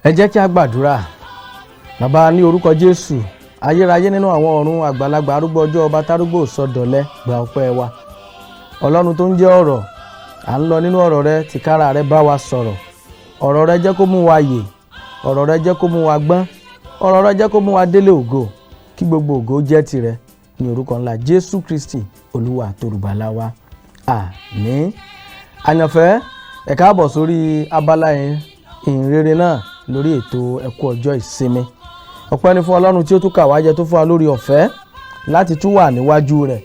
Ẹ jẹ́ kí a gbàdúrà. Bàbá, ní orúkọ Jésù, ayérayé nínú àwọn ọ̀run, àgbàlagbà arúgbó ọjọ́, ọba tárúgbó sọdọ̀lẹ́, gba ọpẹ́ wa. Ọlọ́run tó ń jẹ́ ọ̀rọ̀, à ń lọ nínú ọ̀rọ̀ rẹ, tìkára rẹ bá wa sọ̀rọ̀. Ọ̀rọ̀ rẹ jẹ́ kó mú wa yè, ọ̀rọ̀ rẹ jẹ́ kó mú wa gbọ́n, ọ̀rọ̀ rẹ jẹ́ kó mú wa délé ògo, kí gbogbo ògo jẹ́ tirẹ̀, ní orúkọ ńlá Jésù Kristi, Olúwa àtolùgbàlà wa, àmín. Àyànfẹ́, ẹ káàbọ̀ sórí abala ìhìnrere náà lórí ètò ẹ̀kú ọjọ́ ìsinmi. Ọpẹ́ ni fún Ọlọ́run tí ó tún kà wá jẹ, tó fún wa lórí ọ̀fẹ́ láti tún wà níwájú rẹ̀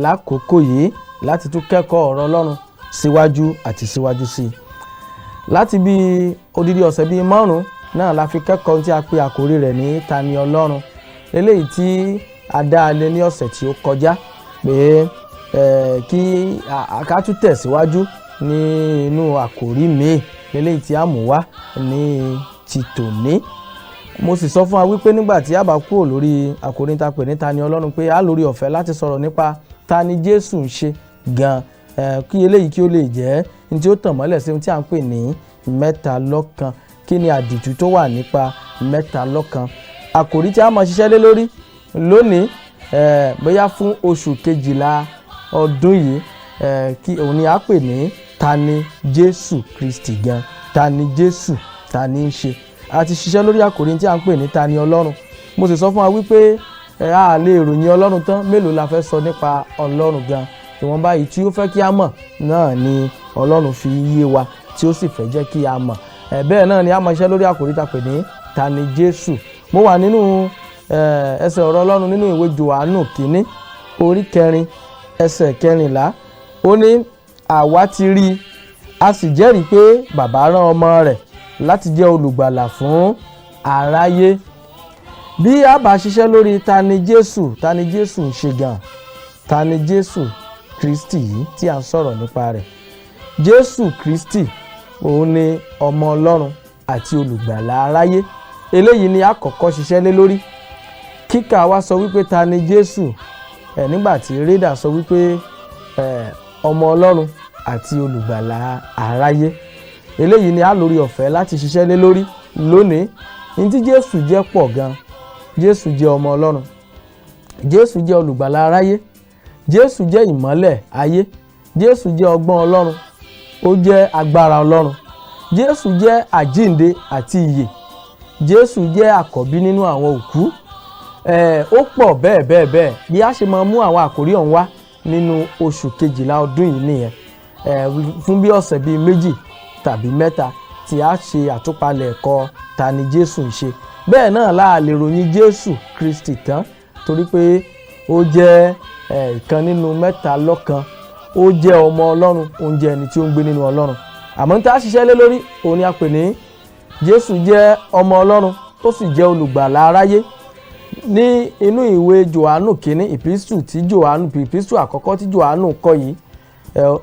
lákòókò yìí, láti tún kẹ́kọ̀ọ́ ọ̀rọ̀ Ọlọ́run síwájú àti síwájú sí i. Láti bí odidi ọ̀sẹ̀ bíi 5 náà la fi kẹ́kọ̀ọ́ tí a pe àkórí rẹ̀ ní "Ta ni Ọlọ́run?", eléyìí tí a dá a lé ní ọ̀sẹ̀ tí ó kọjá pé kí a tún tẹ̀síwájú ní inú àkórí míì, eléyìí tí a mú wá ní ti tòní. Mo sì sọ fún wa wípé nígbà tí a bá kúrò lórí àkórí tá a pè ní "Ta ni Ọlọ́run", pé a lórí ọ̀fẹ́ láti sọ̀rọ̀ nípa ta ni Jésù ń ṣe gan, kí eléyìí kí ó lè jẹ́ ní tí ó tàn mọ́lẹ̀ sí ohun tí a ń pè ní mẹ́ta lọ́kan. Kí ni àdìtú tó wà nípa mẹ́ta lọ́kan? Àkòrí tí a máa ṣiṣẹ́ lé lórí lónìí, bóyá fún oṣù 12 ọdún yìí, kí òun ni a pè ní "Ta ni Jésù Kristi gan?" Ta ni Jésù? Ta ni ń ṣe? A ti ṣiṣẹ́ lórí àkòrí tí a ń pè ní "Ta ni Ọlọ́run?" Mo sì sọ fún wa wípé a lè ròyìn Ọlọ́run tán. Mélòó la fẹ́ sọ nípa Ọlọ́run gan? Ìwọ̀nba yìí tí ó fẹ́ kí a mọ̀ náà ni Ọlọ́run fi yé wa, tí ó sì fẹ́ jẹ́ kí a mọ̀. Bẹ́ẹ̀ náà ni a máa ṣiṣẹ́ lórí àkòrí tá a pè ní "Ta ni Jésù?" Mo wà nínú ẹsẹ̀ ọ̀rọ̀ Ọlọ́run nínú ìwé Jòhánù kínní, orí 4, ẹsẹ̀ 14. Ó ní, "Àwa ti rí i, a sì jẹ́rìí pé Bàbá rán ọmọ rẹ̀ láti jẹ́ olùgbàlà fún aráyé." Bí a bá ṣiṣẹ́ lórí ta ni Jésù, ta ni Jésù ń ṣe gan, ta ni Jésù Kristi yìí tí a ń sọ̀rọ̀ nípa rẹ̀? Jésù Kristi, òun ni ọmọ Ọlọ́run àti olùgbàlà aráyé. Eléyìí ni a kọ́kọ́ ṣiṣẹ́ lé lórí. Kíkà wa sọ wípé ta ni Jésù ẹ, nígbà tí rédà sọ wípé ọmọ Ọlọ́run àti olùgbàlà aráyé. Eléyìí ni a lórí ọ̀fẹ́ láti ṣiṣẹ́ lé lórí lónìí. Ní tí Jésù jẹ́ pọ̀ gan. Jésù jẹ́ ọmọ Ọlọ́run, Jésù jẹ́ olùgbàlà aráyé, Jésù jẹ́ ìmọ́lẹ̀ ayé, Jésù jẹ́ ọgbọ́n Ọlọ́run, ó jẹ́ agbára Ọlọ́run, Jésù jẹ́ àjínde àti ìyè, Jésù jẹ́ àkọ́bí nínú àwọn òkú. Ó pọ̀ bẹ́ẹ̀ bẹ́ẹ̀ bẹ́ẹ̀. Bí a ṣe máa mú àwọn àkórí ọ̀hún wá nínú oṣù 12 ọdún yìí nìyẹn, fún bí ọ̀sẹ̀ bíi 2 tàbí 3 tí a ṣe àtúpalẹ̀ ẹ̀kọ́ ta ni Jésù ń ṣe. Bẹ́ẹ̀ náà la lè ròyìn Jésù Kristi tán, torí pé ó jẹ́ ìkan nínú mẹ́ta lọ́kan, ó jẹ́ ọmọ Ọlọ́run, ó ń jẹ́ ẹni tí ó ń gbé nínú Ọlọ́run. Àmọ́ tí a ṣiṣẹ́ lé lórí, òun ni a pè ní Jésù jẹ́ ọmọ Ọlọ́run, ó sì jẹ́ olùgbàlà aráyé. Ní inú ìwé Jòhánù kínní, ìpísù tí Jòhánù, ìpísù àkọ́kọ́ tí Jòhánù kọ yìí,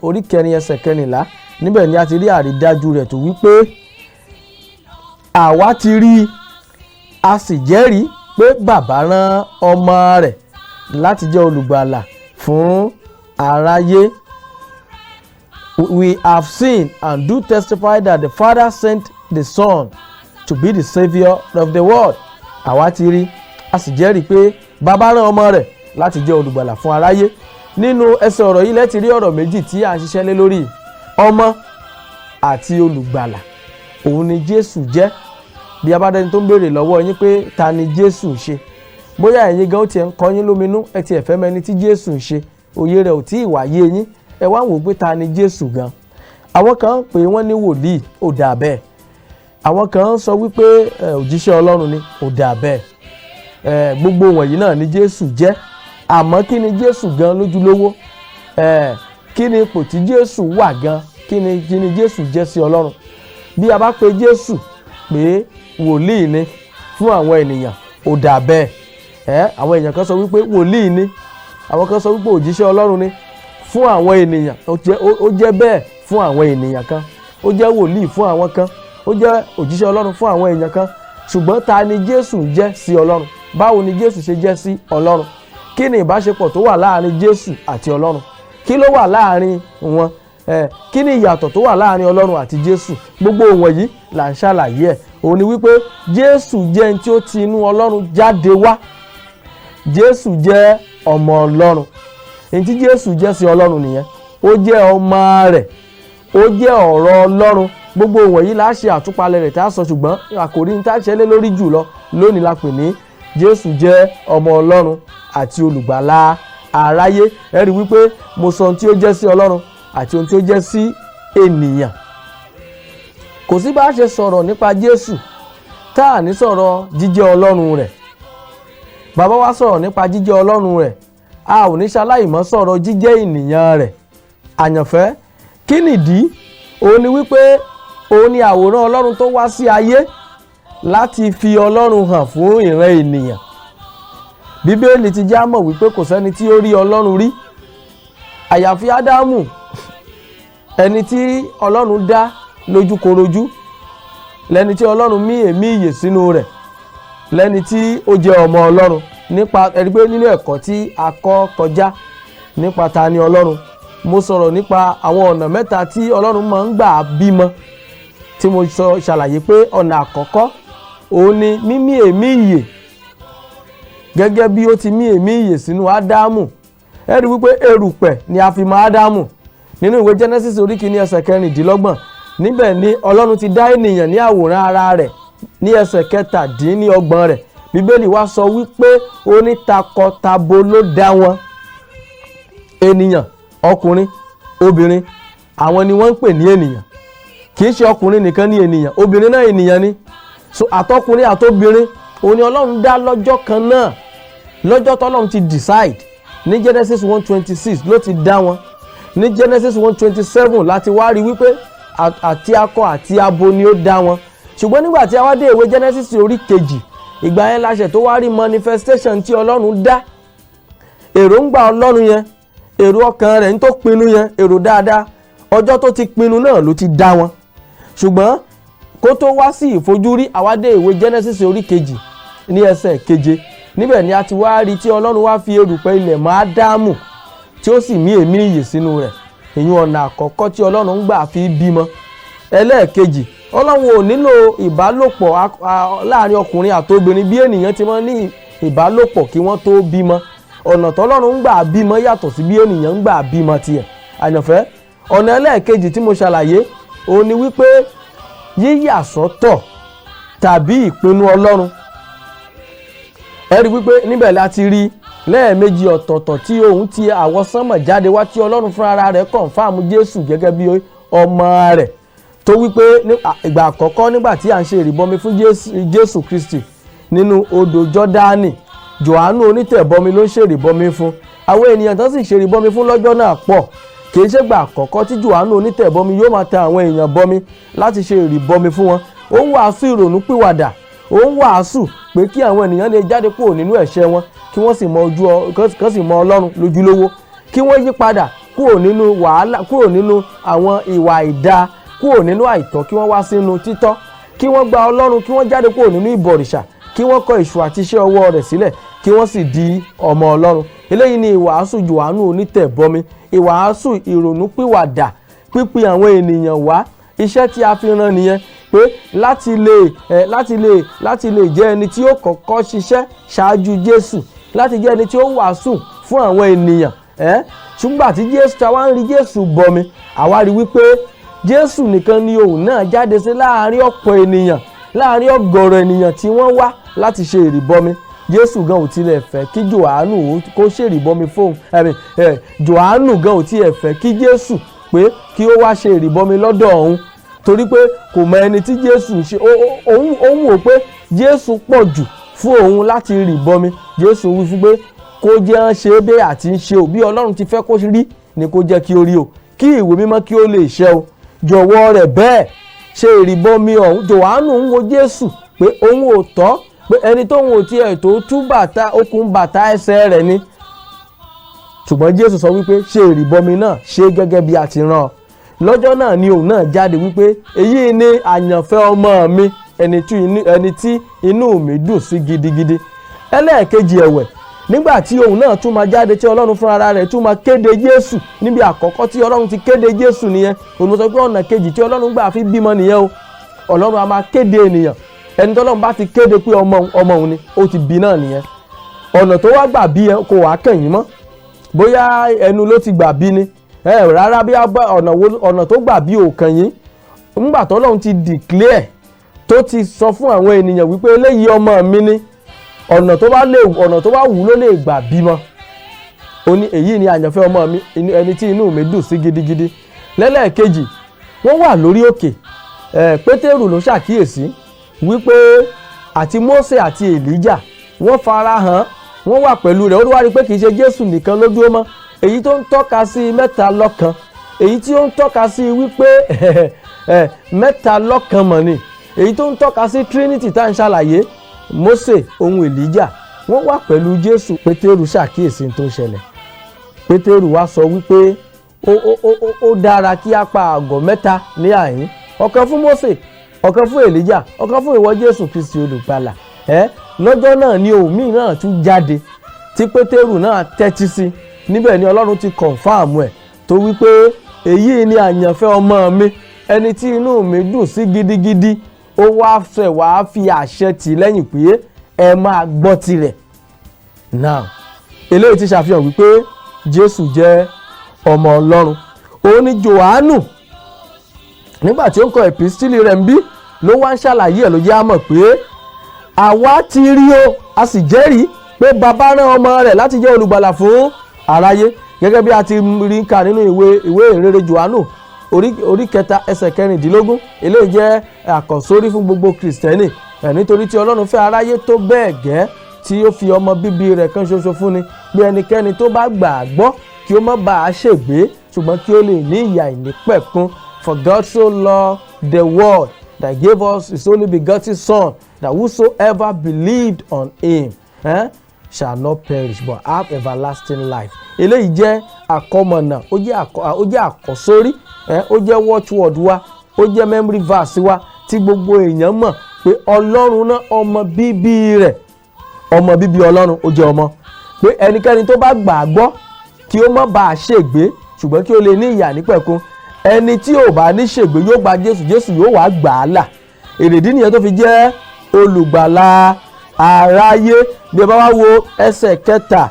orí 4, ẹsẹ̀ 14, níbẹ̀ ni a ti rí àrídájú rẹ̀ tó wípé, "Àwa ti rí i, a sì jẹ́rìí pé Bàbá rán ọmọ rẹ̀ láti jẹ́ olùgbàlà fún aráyé." "We have seen and do testify that the Father sent the Son to be the Saviour of the world." Àwa ti rí, a sì jẹ́rìí pé Bàbá rán ọmọ rẹ̀ láti jẹ́ olùgbàlà fún aráyé. Nínú ẹsẹ̀ ọ̀rọ̀ yìí lẹ́tì rí ọ̀rọ̀ méjì tí à ń ṣiṣẹ́ lé lórí: ọmọ àti olùgbàlà. Òun ni Jésù jẹ́. Bí a bá dẹni tó ń béèrè lọ́wọ́ yín pé ta ni Jésù ń ṣe, bóyá ẹ̀yin gan ó tiẹ̀ ń kọ́ yín lóminú, ẹ tiẹ̀ fẹ́ mẹ́ni tí Jésù ń ṣe, òye rẹ̀ ò tí ì wáyé yín, ẹ wá ń wò pé ta ni Jésù gan. Àwọn kan pè wọ́n ní wòlíì, ó dà bẹ́ẹ̀. Àwọn kan sọ wípé òjíṣẹ́ Ọlọ́run ni, ó dà bẹ́ẹ̀. Gbogbo wọ̀nyí náà ni Jésù jẹ́. Àmọ́ kí ni Jésù gan lójúlówó? Kí ni ipò tí Jésù wà gan? Kí ni Jésù jẹ́ sí Ọlọ́run? Bí a bá pe Jésù pé wòlíì ni fún àwọn ènìyàn, ó dà bẹ́ẹ̀. Àwọn èèyàn kan sọ wípé wòlíì ni, àwọn kan sọ wípé òjíṣẹ́ Ọlọ́run ni fún àwọn ènìyàn. Ó jẹ́ bẹ́ẹ̀ fún àwọn ènìyàn kan, ó jẹ́ wòlíì fún àwọn kan, ó jẹ́ òjíṣẹ́ Ọlọ́run fún àwọn èèyàn kan. Ṣùgbọ́n ta ni Jésù jẹ́ sí Ọlọ́run? Báwo ni Jésù ṣe jẹ́ sí Ọlọ́run? Kí ni ìbáṣepọ̀ tó wà láàrin Jésù àti Ọlọ́run? Kí ló wà láàrin wọn? Kí ni ìyàtọ̀ tó wà láàrin Ọlọ́run àti Jésù? Gbogbo wọ̀nyí là ń ṣàlàyé ẹ̀. Òun ni wípé Jésù jẹ́ ẹni tí ó ti inú Ọlọ́run jáde wá. Jésù jẹ́ ọmọ Ọlọ́run. Èyí tí Jésù jẹ́ sí Ọlọ́run nìyẹn. Ó jẹ́ ọmọ rẹ̀, ó jẹ́ ọ̀rọ̀ Ọlọ́run. Gbogbo wọ̀nyí la ṣe àtúpalẹ̀ rẹ̀ tá a sọ, ṣùgbọ́n àkòrí ní tá a ṣẹlẹ̀ lórí jùlọ lónìí la pè ní Jésù jẹ́ ọmọ Ọlọ́run àti olùgbàlà aráyé. Ẹ rí wípé mo sọ ohun tí ó jẹ́ sí Ọlọ́run àti ohun tí ó jẹ́ sí ènìyàn. Kò sí bá a ṣe sọ̀rọ̀ nípa Jésù tá a ní sọ̀rọ̀ jíjẹ́ Ọlọ́run rẹ̀. Bàbá wa sọ̀rọ̀ nípa jíjẹ́ Ọlọ́run rẹ̀, a ò ní ṣaláìmọ́ sọ̀rọ̀ jíjẹ́ ènìyàn rẹ̀. Àyànfẹ́, kí nìdí? Òun ni wípé òun ni àwòrán Ọlọ́run tó wá sí ayé láti fi Ọlọ́run hàn fún ìran ènìyàn. Bíbélì ti já mọ̀ wípé kò sẹ́ni tí ó rí Ọlọ́run rí àyàfi Ádámù, ẹni tí Ọlọ́run dá lójúkorojú, lẹ́ni tí Ọlọ́run mí èémí ìyè sínú rẹ̀, lẹ́ni tí ó jẹ́ ọmọ Ọlọ́run. Nípa ẹni pé nínú ẹ̀kọ́ tí a kọ́ kọjá nípa ta ni Ọlọ́run, mo sọ̀rọ̀ nípa àwọn ọ̀nà mẹ́ta tí Ọlọ́run máa ń gbà bímọ, tí mo sọ ṣàlàyé pé ọ̀nà àkọ́kọ́ òun ni mímí èémí ìyè, gẹ́gẹ́ bí ó ti mí èémí ìyè sínú Ádámù. Ẹ rí wípé erùpẹ̀ ni a fi mọ Ádámù nínú ìwé Genesis orí kìíní ẹsẹ̀ 26. Níbẹ̀ ni Ọlọ́run ti dá ènìyàn ní àwòrán ara rẹ̀. Ní ẹsẹ̀ 27 rẹ̀, Bíbélì wá sọ wípé ó ní takọtabo ló dá wọn. Ènìyàn, ọkùnrin, obìnrin, àwọn ni wọ́n ń pè ní ènìyàn. Kì í ṣe ọkùnrin nìkan ní ènìyàn, obìnrin náà ènìyàn ni. So àtọkùnrin àtobìnrin òun ni Ọlọ́run dá lọ́jọ́ kan náà, lọ́jọ́ tọ́lọ́run ti decide. Ní Genesis 1:26 ló ti dá wọn. Ní Genesis 1:27 láti wá rí wípé àti akọ àti abo ni ó dá wọn. Ṣùgbọ́n nígbà tí a wá dé ìwé Genesis orí 2, ìgbà yẹn láṣẹ tó wá rí manifestation tí Ọlọ́run dá. Èròǹgbà Ọlọ́run yẹn, èrò ọkàn rẹ̀ ń tó pinnu yẹn, èrò dáadáa, ọjọ́ tó ti pinnu náà ló ti dá wọn. Ṣùgbọ́n kó tó wá sí ìfojúrí, àwa dé ìwé Genesis orí 2 ní ẹsẹ̀ 7. Níbẹ̀ ni a ti wá rí tí Ọlọ́run wá fi erùpẹ̀ ilẹ̀ mọ́ Ádámù, tí ó sì mí èémí ìyè sínú rẹ̀. Ìyún ọ̀nà àkọ́kọ́ tí Ọlọ́run ń gbà fi bímọ. Ẹlẹ́ẹ̀kejì, Ọlọ́run ò nílò ìbálòpọ̀ láàrin ọkùnrin àtobìnrin bí ènìyàn ti máa ní ìbálòpọ̀ kí wọ́n tó bímọ. Ọ̀nà tọ́lọ́run ń gbà bímọ yàtọ̀ sí bí ènìyàn ń gbà bímọ tiẹ̀. Àyànfẹ́, ọ̀nà ẹlẹ́ẹ̀kejì tí mo ṣàlàyé òun ni wípé yíyà sọ́tọ̀ tàbí ìpinnu Ọlọ́run. Ẹ rí wípé níbẹ̀ la ti rí lẹ́ẹ̀mejì ọ̀tọ̀ọ̀tọ̀ tí òun ti àwọsánmọ̀ jáde wá, tí Ọlọ́run fúnra rẹ̀ confirm Jésù gẹ́gẹ́ bí ọmọ rẹ̀, tó wípé ìgbà àkọ́kọ́ nígbà tí à ń ṣe ìrìbọmi fún Jésù Kristi nínú odò Jọ́dánì, Jòhánù onítẹ̀bọmi ló ń ṣe ìrìbọmi fún. Àwọn ènìyàn tó sì ṣe ìrìbọmi fún lọ́jọ́ náà pọ̀. Kì í ṣègbà àkọ́kọ́ tí Jòhánù onítẹ̀bọmi yóò máa tẹ àwọn èèyàn bọmi láti ṣe ìrìbọmi fún wọn. Ó ń wàásù ìrònúpìwàdà, ó ń wàásù pé kí àwọn ènìyàn lè jáde kúrò nínú ẹ̀ṣẹ̀ wọn, kí wọ́n sì mọ ojú kán sì mọ Ọlọ́run lójúlówó, kí wọ́n yí padà kúrò nínú wàhálà, kúrò nínú àwọn ìwà àìdáa, kúrò nínú àìtọ́, kí wọ́n wá sínú títọ́, kí wọ́n gba Ọlọ́run, kí wọ́n jáde kúrò nínú ìbọ̀rìṣà, kí wọ́n kọ èṣù àti iṣẹ́ ọwọ́ rẹ̀ sílẹ̀, kí wọ́n sì di ọmọ Ọlọ́run. Eléyìí ni ìwàásù Jòhánù onítẹ̀bọmi, ìwàásù ìrònúpìwàdà, pípín àwọn ènìyàn wá. Iṣẹ́ tí a fi rán nìyẹn, pé láti lè jẹ́ ẹni tí ó kọ́kọ́ ṣiṣẹ́ ṣáájú Jésù, láti jẹ́ ẹni tí ó wàásù fún àwọn ènìyàn ẹ. Ṣùgbọ́n àti Jésù tá a wá ń rí Jésù bọmi, àwa rí wípé Jésù nìkan ni òun náà jáde sí láàárín ọ̀pọ̀ ènìyàn, láàárín ọ̀gọ̀rọ̀ ènìyàn tí wọ́n wá láti ṣe ìrìbọmi. Jésù gan ò tilẹ̀ fẹ́ kí Jòhánù kó ṣèrìbọmi fóun ẹ̀mí ẹ̀. Jòhánù gan ò tiẹ̀ fẹ́ kí Jésù pé kí ó wá ṣe ìrìbọmi lọ́dọ̀ òun, torí pé kò mọ ẹni tí Jésù ń ṣe. Òun wò pé Jésù pọ̀ jù fún òun láti rìbọmi. Jésù wí fún pé kó jẹ́ ń ṣe bẹ́ẹ̀ àti ń ṣe o, bí Ọlọ́run ti fẹ́ kó rí ni kó jẹ́ kí ó rí o, kí ìwé mímọ́ kí ó lè ṣẹ o. Jọ̀wọ́ rẹ̀ bẹ́ẹ̀ ṣe ìrìbọmi ọ̀hún. Jòhánù ń wo Jésù pé òun ò tọ́, pé ẹni tóun ò tiẹ̀ tó tú bàtà okùn bàtà ẹsẹ̀ rẹ̀ ni. Ṣùgbọ́n Jésù sọ wípé ṣe ìrìbọmi náà, ṣe gẹ́gẹ́ bí a ti rán ọ. Lọ́jọ́ náà ni òun náà jáde wípé èyí ni àyànfẹ́ ọmọ mi, ẹni tí inú mi dùn sí gidigidi. Ẹlẹ́ẹ̀kejì ẹ̀wẹ̀, nígbà tí òun náà tún máa jáde, tí Ọlọ́run fúnra ara rẹ̀ tún máa kéde Jésù. Níbi àkọ́kọ́ tí Ọlọ́run ti kéde Jésù nìyẹn. Òun sọ pé ọ̀nà kejì tí Ọlọ́run gbà fi bímọ nìyẹn o. Ọlọ́run a máa kéde ènìyàn. Ẹni tọ́lọ́run bá ti kéde pé ọmọ òun, ọmọ òun ni, ó ti bí náà nìyẹn. Ọ̀nà tó wá gbà bí ẹ kò wá kàn yín mọ́, bóyá ẹnu ló ti gbà bí ni ẹ rárá, bí ọ̀nà tó gbà bí ò kàn yín. Ńgbà tọ́lọ́run ti declare, tó ti sọ fún àwọn ènìyàn wípé eléyìí ọmọ mi ni, ọ̀nà tó bá wù ú ló lè gbà bímọ. Ó ní, "Èyí ni àyànfẹ́ ọmọ mi, ẹni tí inú mi dùn sí gidigidi." Lẹ́lẹ́ẹ̀kejì, wọ́n wà lórí òkè ẹ̀, Pétérù ló ṣàkíyèsí wípé àti Mósè àti Èlíjà wọ́n fara hàn, wọ́n wà pẹ̀lú rẹ̀. Ó wá rí i pé kì í ṣe Jésù nìkan ló dúró mọ́, èyí tó ń tọ́ka sí mẹ́ta lọ́kan, èyí tí ó ń tọ́ka sí wípé mẹ́ta lọ́kan mọ̀ ni, èyí tó ń tọ́ka sí Trinity tá à ń ṣàlàyé. Mósè ohun Èlíjà, wọ́n wà pẹ̀lú Jésù. Pétérù ṣàkíyèsí tó ń ṣẹlẹ̀. Pétérù wá sọ wípé ó dára kí a pa àgọ́ mẹ́ta ní àyín, ọ̀kan fún Mósè, ọ̀kan fún Èlíjà, ọ̀kan fún ìwọ Jésù Kristi olùgbàlà. Ẹ lọ́jọ́ náà ni òmíì náà tún jáde tí Pétérù náà tẹ́tí sí. Níbẹ̀ ni Ọlọ́run ti confirm ẹ̀ tó wípé, "Èyí ni àyànfẹ́ ọmọ mi, ẹni tí inú mi dùn sí gidigidi." Ó wá fẹ́ wàá fi àṣẹ tì lẹ́yìn pé ẹ máa gbọ́ tirẹ̀. Now, eléyìí ti ṣàfihàn wípé Jésù jẹ́ ọmọ Ọlọ́run. Òun ni Jòhánù, nígbà tí ó ń kọ epistle rẹ̀ ń bí, ló wá ń ṣàlàyé ẹ̀, ló jẹ́ á mọ̀ pé àwa ti rí o, a sì jẹ́rìí pé bàbá rán ọmọ rẹ̀ láti jẹ́ olùgbàlà fún aráyé, gẹ́gẹ́ bí a ti rí kà nínú ìwé ìrere Jòhánù orí 3, ẹsẹ̀ 16. Eléyìí jẹ́ àkọ́sórí fún gbogbo Kìrìsìtẹ́nì ẹ̀, nítorí tí Ọlọ́run fẹ́ aráyé tó bẹ́ẹ̀ gẹ́ tí ó fi ọmọ bíbí rẹ̀ kan ṣoṣo fún ni, pé ẹnikẹ́ni tó bá gbà á gbọ́ kí ó má bàa ṣègbé, ṣùgbọ́n kí ó lè ní ìyè àìnípẹ̀kun. For God so loved the world that gave us his only begotten Son, that whosoever believed on him shall not perish but have everlasting life. Eléyìí jẹ́ àkọmọ̀nà, ó jẹ́ àkọ́sórí, ó jẹ́ watchword wa, ó jẹ́ memory verse wa tí gbogbo èèyàn mọ̀ pé Ọlọ́run náà ọmọ bíbí rẹ̀, ọmọ bíbí Ọlọ́run, ó jẹ́ ọmọ, pé ẹnikẹ́ni tó bá gbà á gbọ́ kí ó má bàa ṣègbé, ṣùgbọ́n kí ó lè ní ìyè àìnípẹ̀kun. Ẹni tí ò bá ní ṣègbé yóò gba Jésù, Jésù yóò wá gbà á là. Èrèdí nìyẹn tó fi jẹ́ olùgbàlà aráyé. Bí ẹ bá wá wo ẹsẹ̀ 17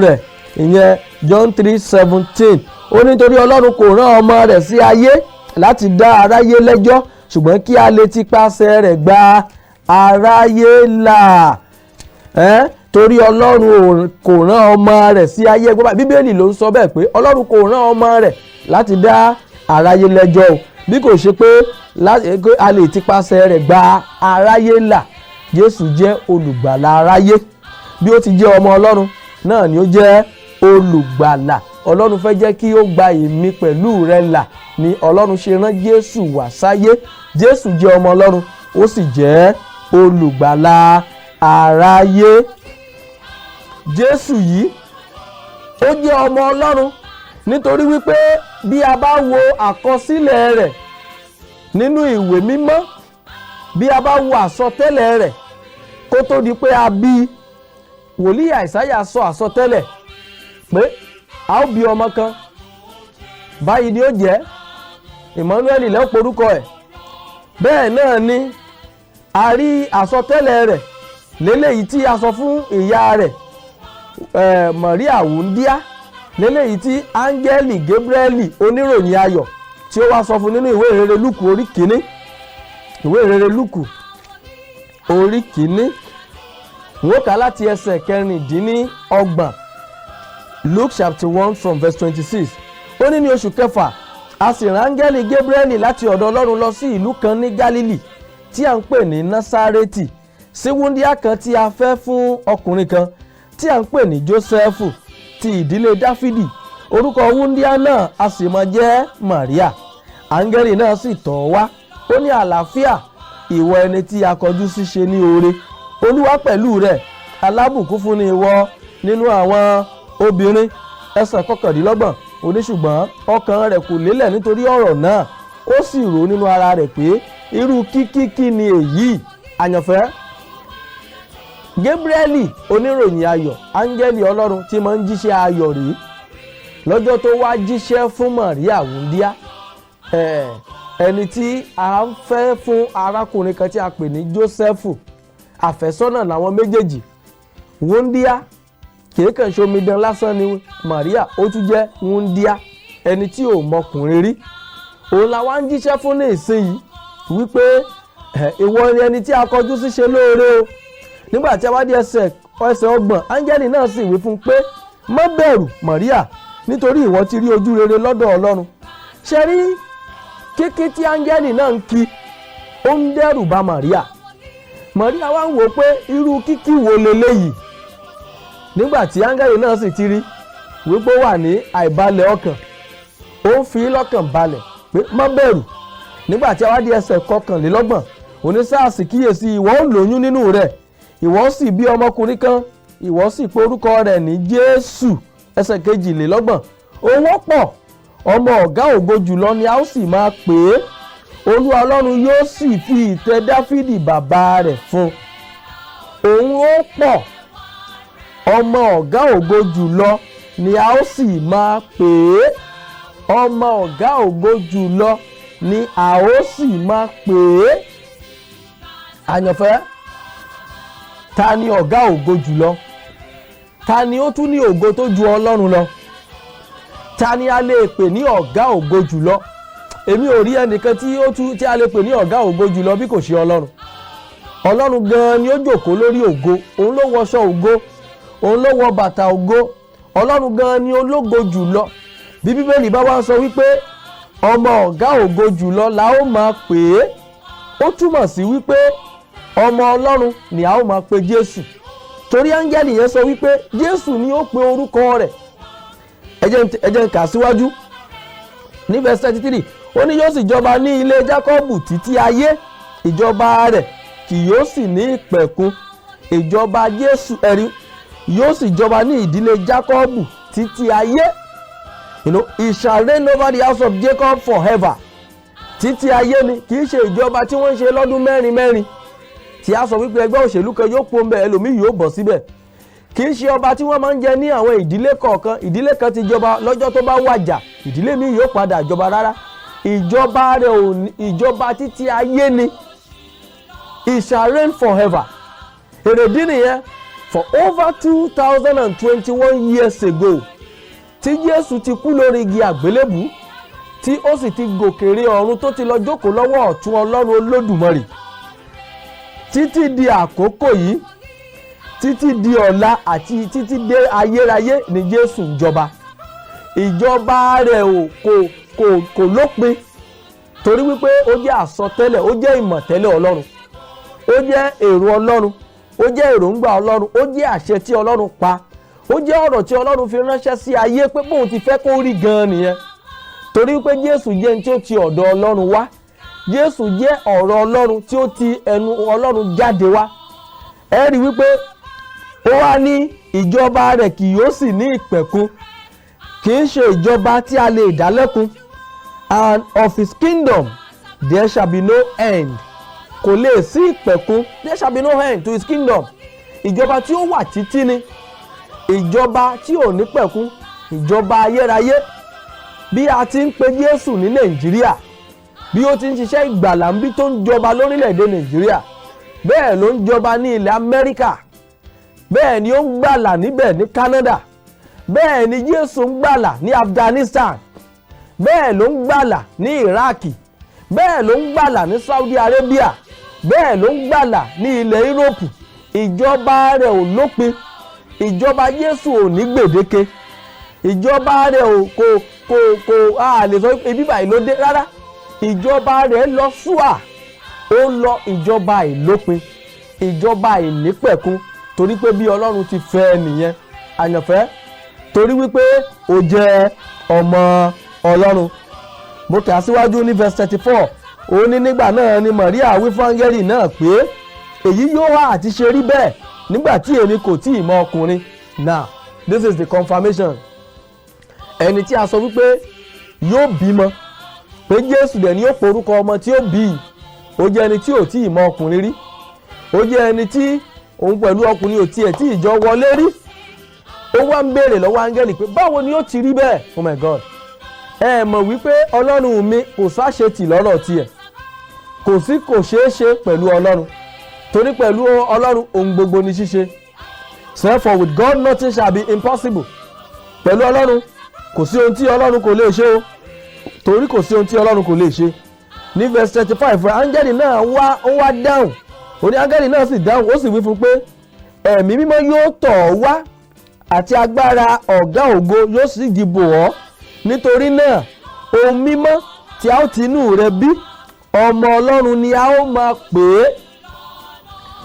rẹ̀, ìyẹn John 3:17, ó nítorí Ọlọ́run kò rán ọmọ rẹ̀ sí ayé láti dá aráyé lẹ́jọ́, ṣùgbọ́n kí a lè ti pasẹ̀ rẹ̀ gba aráyé là. Torí Ọlọ́run kò rán ọmọ rẹ̀ sí ayé. Ẹgbẹ́ báyìí, Bíbélì ló ń sọ bẹ́ẹ̀ pé Ọlọ́run kò rán ọmọ rẹ̀ láti dá aráyé lẹ́jọ́ o, bí kò ṣe pé a lè ti pasẹ̀ rẹ̀ gba aráyé là. Jésù jẹ́ olùgbàlà aráyé. Bí ó ti jẹ́ ọmọ Ọlọ́run náà ni ó jẹ́ olùgbàlà. Ọlọ́run fẹ́ jẹ́ kí ó gba èmi pẹ̀lú rẹ là ni Ọlọ́run ṣe rán Jésù wá sáyé. Jésù jẹ́ ọmọ Ọlọ́run, ó sì jẹ́ olùgbàlà aráyé. Jésù yìí, ó jẹ́ ọmọ Ọlọ́run nítorí wípé bí a bá wo àkọsílẹ̀ rẹ̀ nínú Ìwé Mímọ́, bí a bá wo àsọtẹ́lẹ̀ rẹ̀ kó tó di pé a bí, wòlíì Àìsáyà sọ àsọtẹ́lẹ̀ pé a ó bí ọmọ kan, báyìí ni ó jẹ́, Emmanuel lẹ́ porúkọ ẹ̀. Bẹ́ẹ̀ náà ni a rí àsọtẹ́lẹ̀ rẹ̀ léléyìí tí a sọ fún ìyá rẹ̀ Maria wúndíá, léléyìí tí áńgẹ́lì Gabrieli oníròyìn ayọ̀ tí ó wá sọ fún nínú ìwé ìrere Lúùkù orí 1. Ìwé ìrere Lúùkù orí 1, wọ́n kà láti ẹsẹ̀ 26. Luke chapter 1 from verse 26. Ó ní, ní oṣù kẹfà, a sì rán áńgẹ́lì Gabrieli láti ọ̀dọ̀ Ọlọ́run lọ sí ìlú kan ní Gálílì tí a ń pè ní Násárẹ́tì, sí wúndíá kan tí a fẹ́ fún ọkùnrin kan tí a ń pè ní Jósẹ́fù, ti ìdílé Dáfídì. Orúkọ wúndíá náà a sì máa jẹ́ Màríà. Áńgẹ́lì náà sì tọ̀ ọ́ wá, ó ní, "Àlàáfíà, ìwọ ẹni tí a kọjú sí ṣe ní oore, Olúwa pẹ̀lú rẹ̀, alábùkún fún ni ìwọ nínú àwọn obìnrin." Ẹsẹ̀ 29, ó ní, ṣùgbọ́n ọkàn rẹ̀ kò lélẹ̀ nítorí ọ̀rọ̀ náà, ó sì rò nínú ara rẹ̀ pé irú kíkí kí ni èyí? Àyànfẹ́, Gabrieli oníròyìn ayọ̀, áńgẹ́lì Ọlọ́run tí máa ń jíṣẹ́ ayọ̀ rèé. Lọ́jọ́ tó wá jíṣẹ́ fún Maria wúndíá, Ẹni tí a ń fẹ́ fún arákùnrin kan tí a pè ní Jósẹ́fù. Àfẹ́sọ́nà làwọn méjèèjì. Wúndíá kìí kàn ṣe omidan lásán ni Maria, ó tún jẹ́ wúndíá, ẹni tí ò mọkùnrin rí. Òun la wá ń jíṣẹ́ fún ní ìsinyìí wípé ìwọ ni ẹni tí a kọjú sí ṣe lóore o. Nígbà tí a wá dé ẹsẹ̀ 30, áńgẹ́lì náà sì wí fún un pé, "Má bẹ̀rù, Maria, nítorí ìwọ ti rí ojú rere lọ́dọ̀ Ọlọ́run." Ṣe rí kíkí tí áńgẹ́lì náà ń kí, ó ń dẹ́rù bà Maria. Maria wá ń wò pé irú kíkí wo leléyìí? Nígbà tí áńgẹ́lì náà sì ti rí wípé ó wà ní àìbalẹ̀ ọkàn, ó ń fi lọ́kàn balẹ̀ pé má bẹ̀rù. Nígbà tí a wá di ẹsẹ̀ 31, onísáàsì kíyèsí, ìwọ ó lóyún nínú rẹ̀, ìwọ sì bí ọmọkùnrin kan, ìwọ sì pe orúkọ rẹ̀ ní Jésù. Ẹsẹ̀ 32, òun ó pọ̀, ọmọ Ọ̀gá Ògo Jùlọ ni a ó sì máa pè é. Olúwa Ọlọ́run yóò sì fi ìtẹ́ Dáfídì bàbá rẹ̀ fún un. Òun ó pọ̀, ọmọ Ọ̀gá Ògo Jùlọ ni a ó sì máa pè é. Ọmọ Ọ̀gá Ògo Jùlọ ni a ó sì máa pè é. Àyànfẹ́, ta ni Ọ̀gá Ògo Jùlọ? Ta ni ó tún ní ògo tó ju Ọlọ́run lọ? Ta ni a lè pè ní Ọ̀gá Ògo Jùlọ? Èmi ò rí ẹnìkan tí ó tún tí a lè pè ní Ọ̀gá Ògo Jùlọ bí kò ṣe Ọlọ́run. Ọlọ́run gan-an ni ó jókòó lórí ògo. Òun ló wọṣọ ògo, òun ló wọ bàtà ògo. Ọlọ́run gan-an ni ológo jùlọ. Bí Bíbélì bá wá sọ wípé ọmọ Ọ̀gá Ògo Jùlọ la ó máa pè é, ó túmọ̀ sí wípé ọmọ Ọlọ́run ni a ó máa pe Jésù, torí áńgẹ́lì yẹn sọ wípé Jésù ni ó pe orúkọ rẹ̀. Ẹ jẹ́ n kà síwájú ní verse 33. Ó ní yóò sì jọba ní ilé Jákọ́bù títí ayé, ìjọba rẹ̀ kì yóò sì ní ìpẹ̀kun. Ìjọba Jésù, ẹ̀rí, yóò sì jọba ní ìdílé Jákọ́bù títí ayé. He shall reign over the house of Jacob forever. Títí ayé ni, kì í ṣe ìjọba tí wọ́n ń ṣe lọ́dún mẹ́rin mẹ́rin, tí a sọ wípé ẹgbẹ́ òṣèlú kan yóò pọ́n bẹ́ẹ̀, ẹlòmíì yóò bọ̀ síbẹ̀. Kì í ṣe ọba tí wọ́n máa ń jẹ ní àwọn ìdílé kọ̀ọ̀kan, ìdílé kan ti jọba, lọ́jọ́ tó bá wàjà, ìdílé míì yóò padà jọba. Rárá, ìjọba rẹ̀ ò ní ìjọba títí ayé ni. He shall reign forever. Èrèdí nìyẹn, for over 2021 years ago tí Jésù ti kú lórí igi àgbélébù, tí ó sì ti gòkèrè ọ̀run, tó ti lọ jókòó lọ́wọ́ ọ̀tún Ọlọ́run Olódùmarè, títí di àkókò yìí, títí di ọ̀la àti títí dé ayérayé ni Jésù ń jọba. Ìjọba rẹ̀ ò kò kò kò lópin, torí wípé ó jẹ́ àsọtẹ́lẹ̀, ó jẹ́ ìmọ̀tẹ́lẹ̀ Ọlọ́run, ó jẹ́ èrò Ọlọ́run, ó jẹ́ èròǹgbà Ọlọ́run, ó jẹ́ àṣẹ tí Ọlọ́run pa, ó jẹ́ ọ̀rọ̀ tí Ọlọ́run fi ránṣẹ́ sí ayé pé bóun ti fẹ́ kó rí gan-an nìyẹn, torí wípé Jésù jẹ́ ẹni tí ó ti ọ̀dọ̀ Ọlọ́run wá. Jésù jẹ́ ọ̀rọ̀ Ọlọ́run tí ó ti ẹnu Ọlọ́run jáde wá. Ẹ rí wípé ó wá ní ìjọba rẹ̀ kì yóò sì ní ìpẹ̀kun. Kì í ṣe ìjọba tí a lè dá lẹ́kun. And of his kingdom there shall be no end. Kò lè sí ìpẹ̀kun. There shall be no end to his kingdom. Ìjọba tí ó wà títí ni, ìjọba tí ò ní pẹ̀kun, ìjọba ayérayé. Bí a ti ń pe Jésù ní Nàìjíríà, bí ó ti ń ṣiṣẹ́ ìgbàlà ń bí, tó ń jọba lórílẹ̀‐èdè Nàìjíríà, bẹ́ẹ̀ ló ń jọba ní ilẹ̀ Amẹ́ríkà, bẹ́ẹ̀ ni ó ń gbàlà níbẹ̀ ní Canada, bẹ́ẹ̀ ni Jésù ń gbàlà ní Afghanistan, bẹ́ẹ̀ ló ń gbàlà ní Iraq, bẹ́ẹ̀ ló ń gbàlà ní Saudi Arabia, bẹ́ẹ̀ ló ń gbàlà ní ilẹ̀ Europe. Ìjọba rẹ̀ ò lópin. Ìjọba Jésù ò ní gbèdéke. Ìjọba rẹ̀ ò kò kò kò a lè sọ ibi báyìí ló dé. Rárá, ìjọba rẹ̀ lọ súà, ó lọ, ìjọba àìlópin, ìjọba àìnípẹ̀kun, torí pé bí Ọlọ́run ti fẹ́ nìyẹn. Àyànfẹ́, torí wípé ó jẹ́ ọmọ Ọlọ́run. Mo kà á síwájú ní verse 34. Ó ní nígbà náà ni Maria wí fún áńgẹ́lì náà pé, "Èyí yóò wá àti ṣe rí bẹ́ẹ̀ nígbà tí èmi kò tí ì mọ ọkùnrin?" Now, this is the confirmation. Ẹni tí a sọ wípé yóò bímọ, pé Jésù dẹ̀ ni yóò porúkọ ọmọ tí ó bí i, ó jẹ́ ẹni tí ò tí ì mọ ọkùnrin rí. Ó jẹ́ ẹni tí òun pẹ̀lú ọkùnrin ò tiẹ̀ tí ì jọ wọlé rí. Ó wá ń béèrè lọ́wọ́ áńgẹ́lì pé báwo ni ó ti rí bẹ́ẹ̀? Oh my God! Ẹ mọ̀ wípé Ọlọ́run mi kò sáṣetì lọ́rọ̀ tiẹ̀. Kò sí kò ṣeé ṣe pẹ̀lú Ọlọ́run, torí pẹ̀lú Ọlọ́run, ohun gbogbo ni ṣíṣe. Therefore, with God nothing shall be impossible. Pẹ̀lú Ọlọ́run, kò sí ohun tí Ọlọ́run kò lè ṣe o, torí kò sí ohun tí Ọlọ́run kò lè ṣe. Ní verse 35, áńgẹ́lì náà wá, ó wá dáhùn. Ó ní áńgẹ́lì náà sì dáhùn, ó sì wí fún un pé Ẹ̀mí Mímọ́ yóò tọ̀ ọ́ wá, àti agbára Ọ̀gá Ògo yóò sì dìbò ọ́. Nítorí náà, ohun mímọ́ tí a ó ti inú rẹ bí, Ọmọ Ọlọ́run ni a ó máa pè é.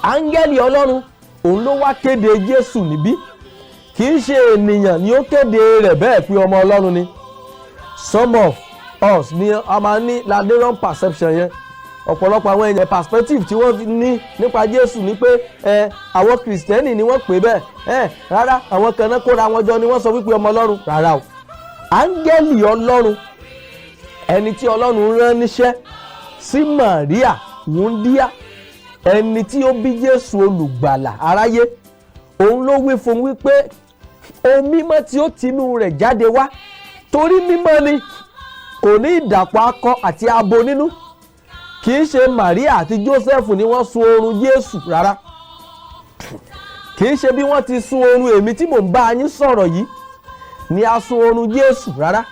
Áńgẹ́lì Ọlọ́run òun ló wá kéde Jésù níbí. Kì í ṣe ènìyàn ni ó kéde rẹ̀ bẹ́ẹ̀ pé ọmọ Ọlọ́run ni. Some of us ni a máa ní la ní wrong perception yẹn. Ọ̀pọ̀lọpọ̀ àwọn èèyàn, perspective tí wọ́n ní nípa Jésù ni pé ẹ àwọn Kìrìsìtẹ́nì ni wọ́n pè bẹ́ẹ̀. Ẹ rárá, àwọn kan náà kóra wọn jọ ni wọ́n sọ wípé ọmọ Ọlọ́run. Rárá o, áńgẹ́lì Ọlọ́run, ẹni tí Ọlọ́run rán níṣẹ́ sí Maria wúndíá, ẹni tí ó bí Jésù Olùgbàlà aráyé, òun ló wí fún wípé ohun mímọ́ tí ó tinú rẹ̀ jáde wá, torí mímọ́ ni, kò ní ìdàpọ̀ akọ àti abo nínú. Kì í ṣe Maria àti Joseph ni wọ́n sun oorun Jésù rárá. Kì í ṣe bí wọ́n ti sun oorun èmi tí mò ń bá yín sọ̀rọ̀ yìí ni a sun oorun Jésù rárá.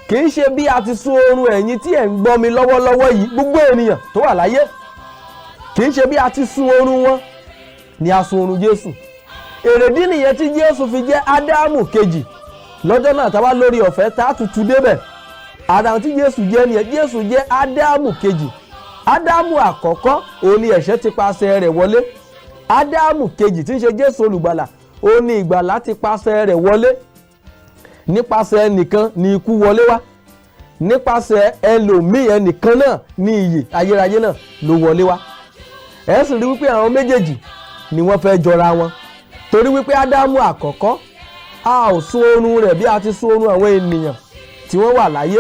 Kì í ṣe bí a ti sun oorun ẹ̀yin tí ẹ̀ ń gbọ́ mi lọ́wọ́lọ́wọ́ yìí, gbogbo ènìyàn tó wà láyé, kì í ṣe bí a ti sun oorun wọn ni a sun oorun Jésù. Èrèdí nìyẹn tí Jésù fi jẹ́ Ádámù kejì. Lọ́jọ́ náà, tá a bá lórí ọ̀fẹ́ tá a tutù débẹ̀, ara tí Jésù jẹ́ nìyẹn. Jésù jẹ́ Ádámù kejì. Ádámù àkọ́kọ́, òun ni ẹ̀ṣẹ̀ ti pasẹ̀ rẹ̀ wọlé. Ádámù kejì, tí ń ṣe Jésù Olùgbàlà, òun ni ìgbàlà ti pasẹ̀ rẹ̀ wọlé. Nípasẹ̀ ẹnìkan ni ikú wọlé wá, nípasẹ̀ ẹlòmíì, ẹnìkan náà, ní ìyè ayérayé náà ló wọlé wá. Ẹ sì rí wípé àwọn méjèèjì ni wọ́n fẹ́ jọra wọn, torí wípé Ádámù àkọ́kọ́, a ò sun oorun rẹ̀ bí a ti sun oorun àwọn ènìyàn tí wọ́n wà láyé.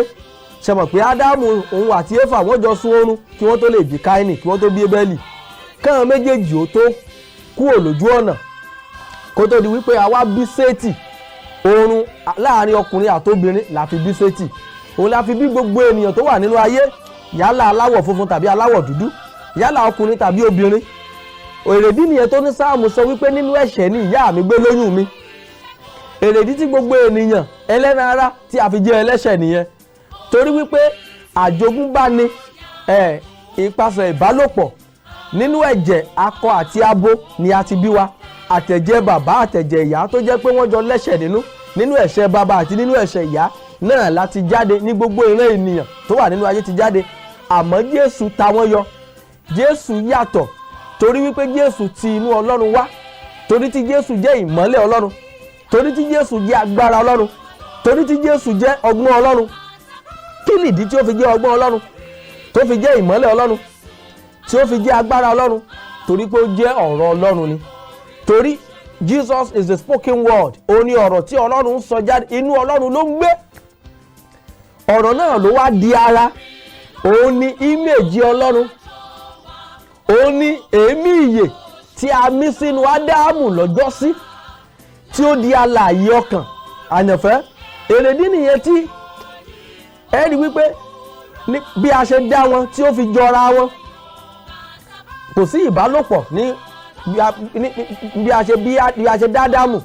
Ṣe mọ̀ pé Ádámù, òun àti Éfà, wọ́n jọ sun oorun kí wọ́n tó lè bí Káínì, kí wọ́n tó bí Ébẹ́lì, káwọn méjèèjì ó tó kúrò lójú ọ̀nà, kó tó di wípé àwa bí Sétì. Oorun láàrin ọkùnrin àtobìnrin la fi bí Sétì. Òun la fi bí gbogbo ènìyàn tó wà nínú ayé, yálà aláwọ̀ funfun tàbí aláwọ̀ dúdú, yálà ọkùnrin tàbí obìnrin. Èrèdí nìyẹn tó ní sáàmù sọ wípé nínú ẹ̀ṣẹ̀ ni ìyá mi gbé lóyún mi. Èrèdí tí gbogbo ènìyàn ẹlẹ́ran ara tí a fi jẹ́ ẹlẹ́ṣẹ̀ nìyẹn, torí wípé àjogúnbá ni ẹ̀ ìpasẹ̀ ìbálòpọ̀. Nínú ẹ̀jẹ̀ akọ àti abo ni a ti bí wa, àtẹ̀jẹ̀ bàbá, àtẹ̀jẹ̀ ìyá, tó jẹ́ pé wọ́n jọ lẹ́ṣẹ̀ nínú. Nínú ẹ̀ṣẹ̀ bàbá àti nínú ẹ̀ṣẹ̀ ìyá náà láti jáde, ní gbogbo ìran ènìyàn tó wà nínú ayé ti jáde. Àmọ́ Jésù ta wọ́n yọ. Jésù yàtọ̀, torí wípé Jésù ti inú Ọlọ́run wá, torí tí Jésù jẹ́ ìmọ́lẹ̀ Ọlọ́run, torí tí Jésù jẹ́ agbára Ọlọ́run, torí tí Jésù jẹ́ ọgbọ́n Ọlọ́run. Kí nìdí tí ó fi jẹ́ ọgbọ́n Ọlọ́run, tó fi jẹ́ ìmọ́lẹ̀ Ọlọ́run, tí ó fi jẹ́ agbára Ọlọ́run? Torí pé ó jẹ́ ọ̀rọ̀ Ọlọ́run ni. Torí Jesus is the spoken word. Ó ní ọ̀rọ̀ tí Ọlọ́run ń sọ jáde. Inú Ọlọ́run ló ń gbé. Ọ̀rọ̀ náà ló wá di ara. Òun ni image Ọlọ́run, òun ni èémí ìyè tí a mí sínú Ádámù lọ́jọ́sí, tí ó di alààyè ọkàn. Àyànfẹ́, èrèdí nìyẹn tí ẹ rí wípé bí a ṣe dá wọn tí ó fi jọra wọn, kò sí ìbálòpọ̀ ní bí a ṣe dá Ádámù,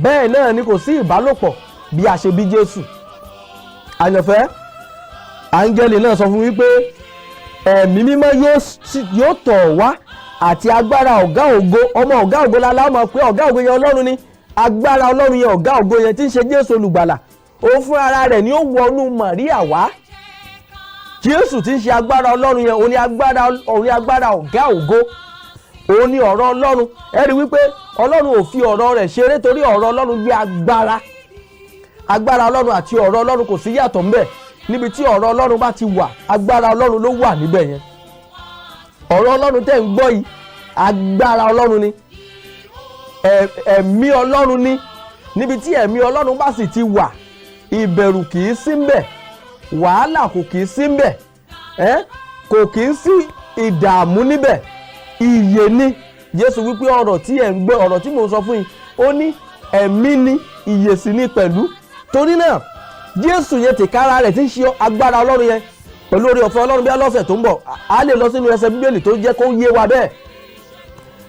bẹ́ẹ̀ náà ni kò sí ìbálòpọ̀ bí a ṣe bí Jésù. Àyànfẹ́, áńgẹ́lì náà sọ fún wípé Ẹ̀mí Mímọ́ yóò tọ̀ wá, àti agbára Ọ̀gá Ògo. Ọmọ Ọ̀gá Ògo la láwọn pé Ọ̀gá Ògo yẹn, Ọlọ́run ni. Agbára Ọlọ́run yẹn, Ọ̀gá Ògo yẹn tí ń ṣe Jésù Olùgbàlà, òun fún ara rẹ̀ ni ó wọnú Màríà wá. Jésù tí ń ṣe agbára Ọlọ́run yẹn, òun ni agbára Ọ̀gá Ògo, òun ni ọ̀rọ̀ Ọlọ́run. Ẹ rí wípé Ọlọ́run ò fi ọ̀rọ̀ rẹ̀ ṣeré, torí ọ̀rọ̀ Ọlọ́run jẹ́ agbára. Agbára Ọlọ́run àti ọ̀rọ̀ Ọlọ́run, kò sí yàtọ̀ ńbẹ̀. Níbi tí ọ̀rọ̀ Ọlọ́run bá ti wà, agbára Ọlọ́run ló wà níbẹ̀ yẹn. Ọ̀rọ̀ Ọlọ́run tẹ́ ń gbọ́ yìí, agbára Ọlọ́run ni, ẹ̀mí Ọlọ́run ni. Níbi tí ẹ̀mí Ọlọ́run bá sì ti wà, ìbẹ̀rù kì í sí ńbẹ̀, wàhálà kò kì í sí ńbẹ̀, ẹ́ kò kì í sí ìdààmú níbẹ̀, ìyè ni. Jésù wípé ọ̀rọ̀ tí ẹ̀ ń gbọ́, ọ̀rọ̀ tí mò ń sọ fún yín, ó ní ẹ̀mí ni, ìyè sì ni pẹ̀lú. Torí náà Jésù yẹn tìkára rẹ̀ tí ń ṣe agbára Ọlọ́run yẹn, pẹ̀lú oore ọ̀fẹ́ Ọlọ́run, bí alọ́sẹ̀ tó ń bọ̀, á lè lọ sínú ẹsẹ̀ Bíbélì tó jẹ́ kó yé wa bẹ́ẹ̀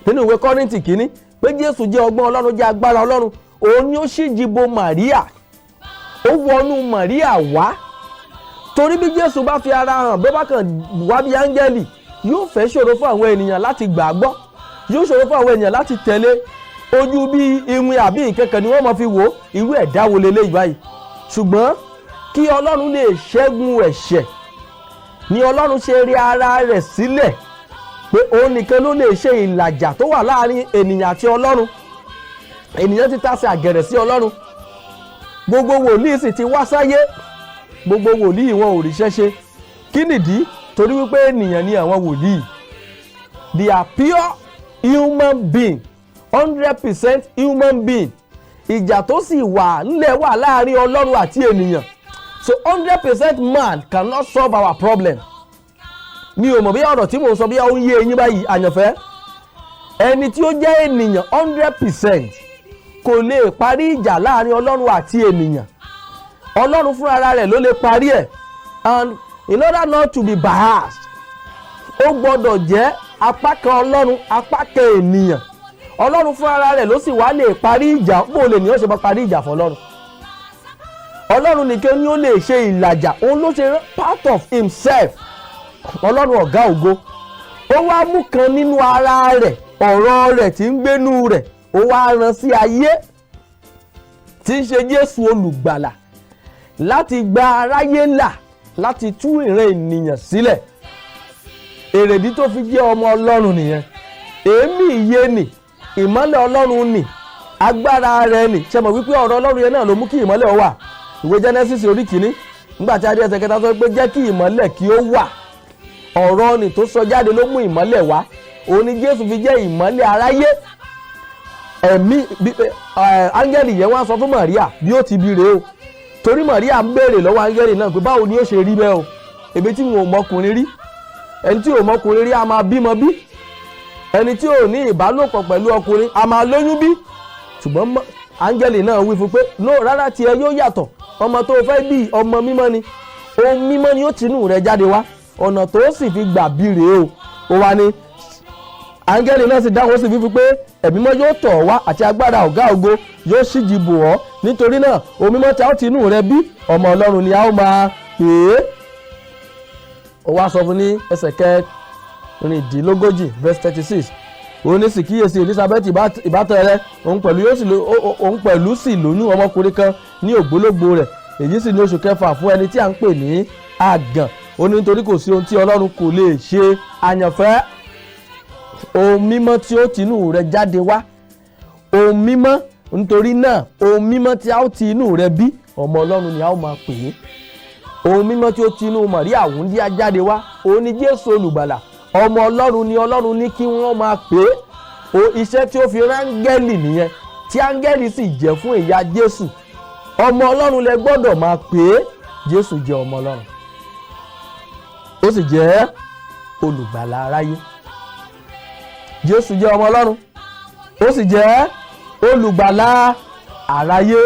nínú ìwé Kọ́ríńtì kìíní, pé Jésù jẹ́ ọgbọ́n Ọlọ́run, jẹ́ agbára Ọlọ́run. Òun ni ó ṣíji bo Màríà, ó wọnú Màríà wá, torí bí Jésù bá fi ara hàn, bó bá kàn wá bí áńgẹ́lì, yóò fẹ́ ṣòro fún àwọn ènìyàn láti gbàgbọ́, yóò ṣòro fún àwọn ènìyàn láti tẹ̀lé. Ojú bí iwin àbí nǹkan ni wọ́n máa fi wò ó, irú ẹ̀dá wo leléyìí báyìí? Ṣùgbọ́n kí Ọlọ́run lè ṣẹ́gun ẹ̀ṣẹ̀ ni Ọlọ́run ṣe rí ara rẹ̀ sílẹ̀, pé òun nìkan ló lè ṣe ìlàjà tó wà láàrin ènìyàn àti Ọlọ́run. Ènìyàn ti tasẹ̀ àgẹ̀rẹ̀ sí Ọlọ́run. Gbogbo wòlíì sì ti wá sáyé, gbogbo wòlíì wọn ò ríṣẹ́ ṣe. Kí nìdí? Torí wípé ènìyàn ni àwọn wòlíì. They are pure human being, 100% human being. Ìjà tó sì wà ńlẹ̀ wà láàrin Ọlọ́run àti ènìyàn. So 100% man cannot solve our problem. Mi ò mọ̀ bí ọ̀rọ̀ tí mò ń sọ bí ó ń yé eyín báyìí, àyànfẹ́. Ẹni tí ó jẹ́ ènìyàn 100% kò lè parí ìjà láàrin Ọlọ́run àti ènìyàn. Ọlọ́run fúnra rẹ̀ ló lè parí ẹ̀. And in order not to be biased, ó gbọ́dọ̀ jẹ́ apá kan Ọlọ́run, apá kan ènìyàn. Ọlọ́run fúnra rẹ̀ ló sì wá lè parí ìjà. Bó lè ní ó ṣe bá parí ìjà fún Ọlọ́run? Ọlọ́run nìkan ni ó lè ṣe ìlàjà. Òun ló ṣe part of himself. Ọlọ́run ọ̀gá ògo, ó wá mú kan nínú ara rẹ̀, ọ̀rọ̀ rẹ̀ tí ń gbénú rẹ̀, ó wá rán sí ayé, tí ń ṣe Jésù olùgbàlà, láti gba aráyé là, láti tú ìran ènìyàn sílẹ̀. Èrèdí tó fi jẹ́ ọmọ Ọlọ́run nìyẹn. Èémí ìyè nì, ìmọ́lẹ̀ Ọlọ́run nì, agbára rẹ̀ nì. Ṣe mọ̀ wípé ọ̀rọ̀ Ọlọ́run yẹn náà ló mú kí ìmọ́lẹ̀ ó wà? Ìwé Genesis orí kìíní, nígbà tí a dé ẹsẹ̀ kẹta, sọ pé, "Jẹ́ kí ìmọ́lẹ̀ kí ó wà." Ọ̀rọ̀ nì tó sọ jáde ló mú ìmọ́lẹ̀ wá. Òun ni Jésù fi jẹ́ ìmọ́lẹ̀ aráyé. Ẹ̀mí áńgẹ́lì yẹn wá sọ fún Maria bí ó ti bí rèé o, torí Maria ń béèrè lọ́wọ́ áńgẹ́lì náà pé, báwo ni ó ṣe rí bẹ́ẹ̀ o, èmi tí n ò mọkùnrin rí? Ẹni tí ò mọkùnrin rí a máa bímọ bí? Ẹni tí ò ní ìbálòpọ̀ pẹ̀lú ọkùnrin a máa lóyún bí? Ṣùgbọ́n áńgẹ́lì náà wí fún pé, no, rárá, tiẹ̀ yóò yàtọ̀. Ọmọ tó fẹ́ bí, ọmọ mímọ́ ni. Ohun mímọ́ ni ó tinú rẹ̀ jáde wá. Ọ̀nà tó sì fi gbà bí rèé o. Ó wá ní, áńgẹ́lì náà sì dáhùn, ó sì wí fún pé, "Ẹ̀mí mímọ́ yóò tọ̀ ọ́ wá, àti agbára ọ̀gá ògo yóò ṣíji bò ọ́. Nítorí náà, ohun mímọ́ tí a ó tinú rẹ bí, ọmọ Ọlọ́run ni a ó máa pè é." Ó wá sọ fún ní ẹsẹ̀ 36, verse 36. Òun ní, sì kíyèsí, Elizabeth ìbátan rẹ, òun pẹ̀lú sì lóyún ọmọkùnrin kan ní ògbólógbò rẹ̀. Èyí sì ní oṣù kẹfà fún ẹni tí a ń pè ní àgàn. Ó ní, nítorí kò sí ohun tí Ọlọ́run kò lè ṣe. Àyànfẹ́, ohun mímọ́ tí ó tinú rẹ jáde wá, ohun mímọ́. Nítorí náà, ohun mímọ́ tí a ó ti inú rẹ bí, ọmọ Ọlọ́run ni a ó máa pè é. Ohun mímọ́ tí ó ti inú Màríà wúndíá jáde wá, òun ni Jésù olùgbàlà. Ọmọ Ọlọ́run ni Ọlọ́run ní kí wọ́n máa pè é. O iṣẹ́ tí ó fi rángẹ́lì nìyẹn, tí áńgẹ́lì sì jẹ́ fún ìyá Jésù. Ọmọ Ọlọ́run lẹ gbọ́dọ̀ máa pè é. Jésù jẹ́ ọmọ Ọlọ́run, ó sì jẹ́ olùgbàlà aráyé. Jésù jẹ́ ọmọ Ọlọ́run, ó sì jẹ́ olùgbàlà aráyé,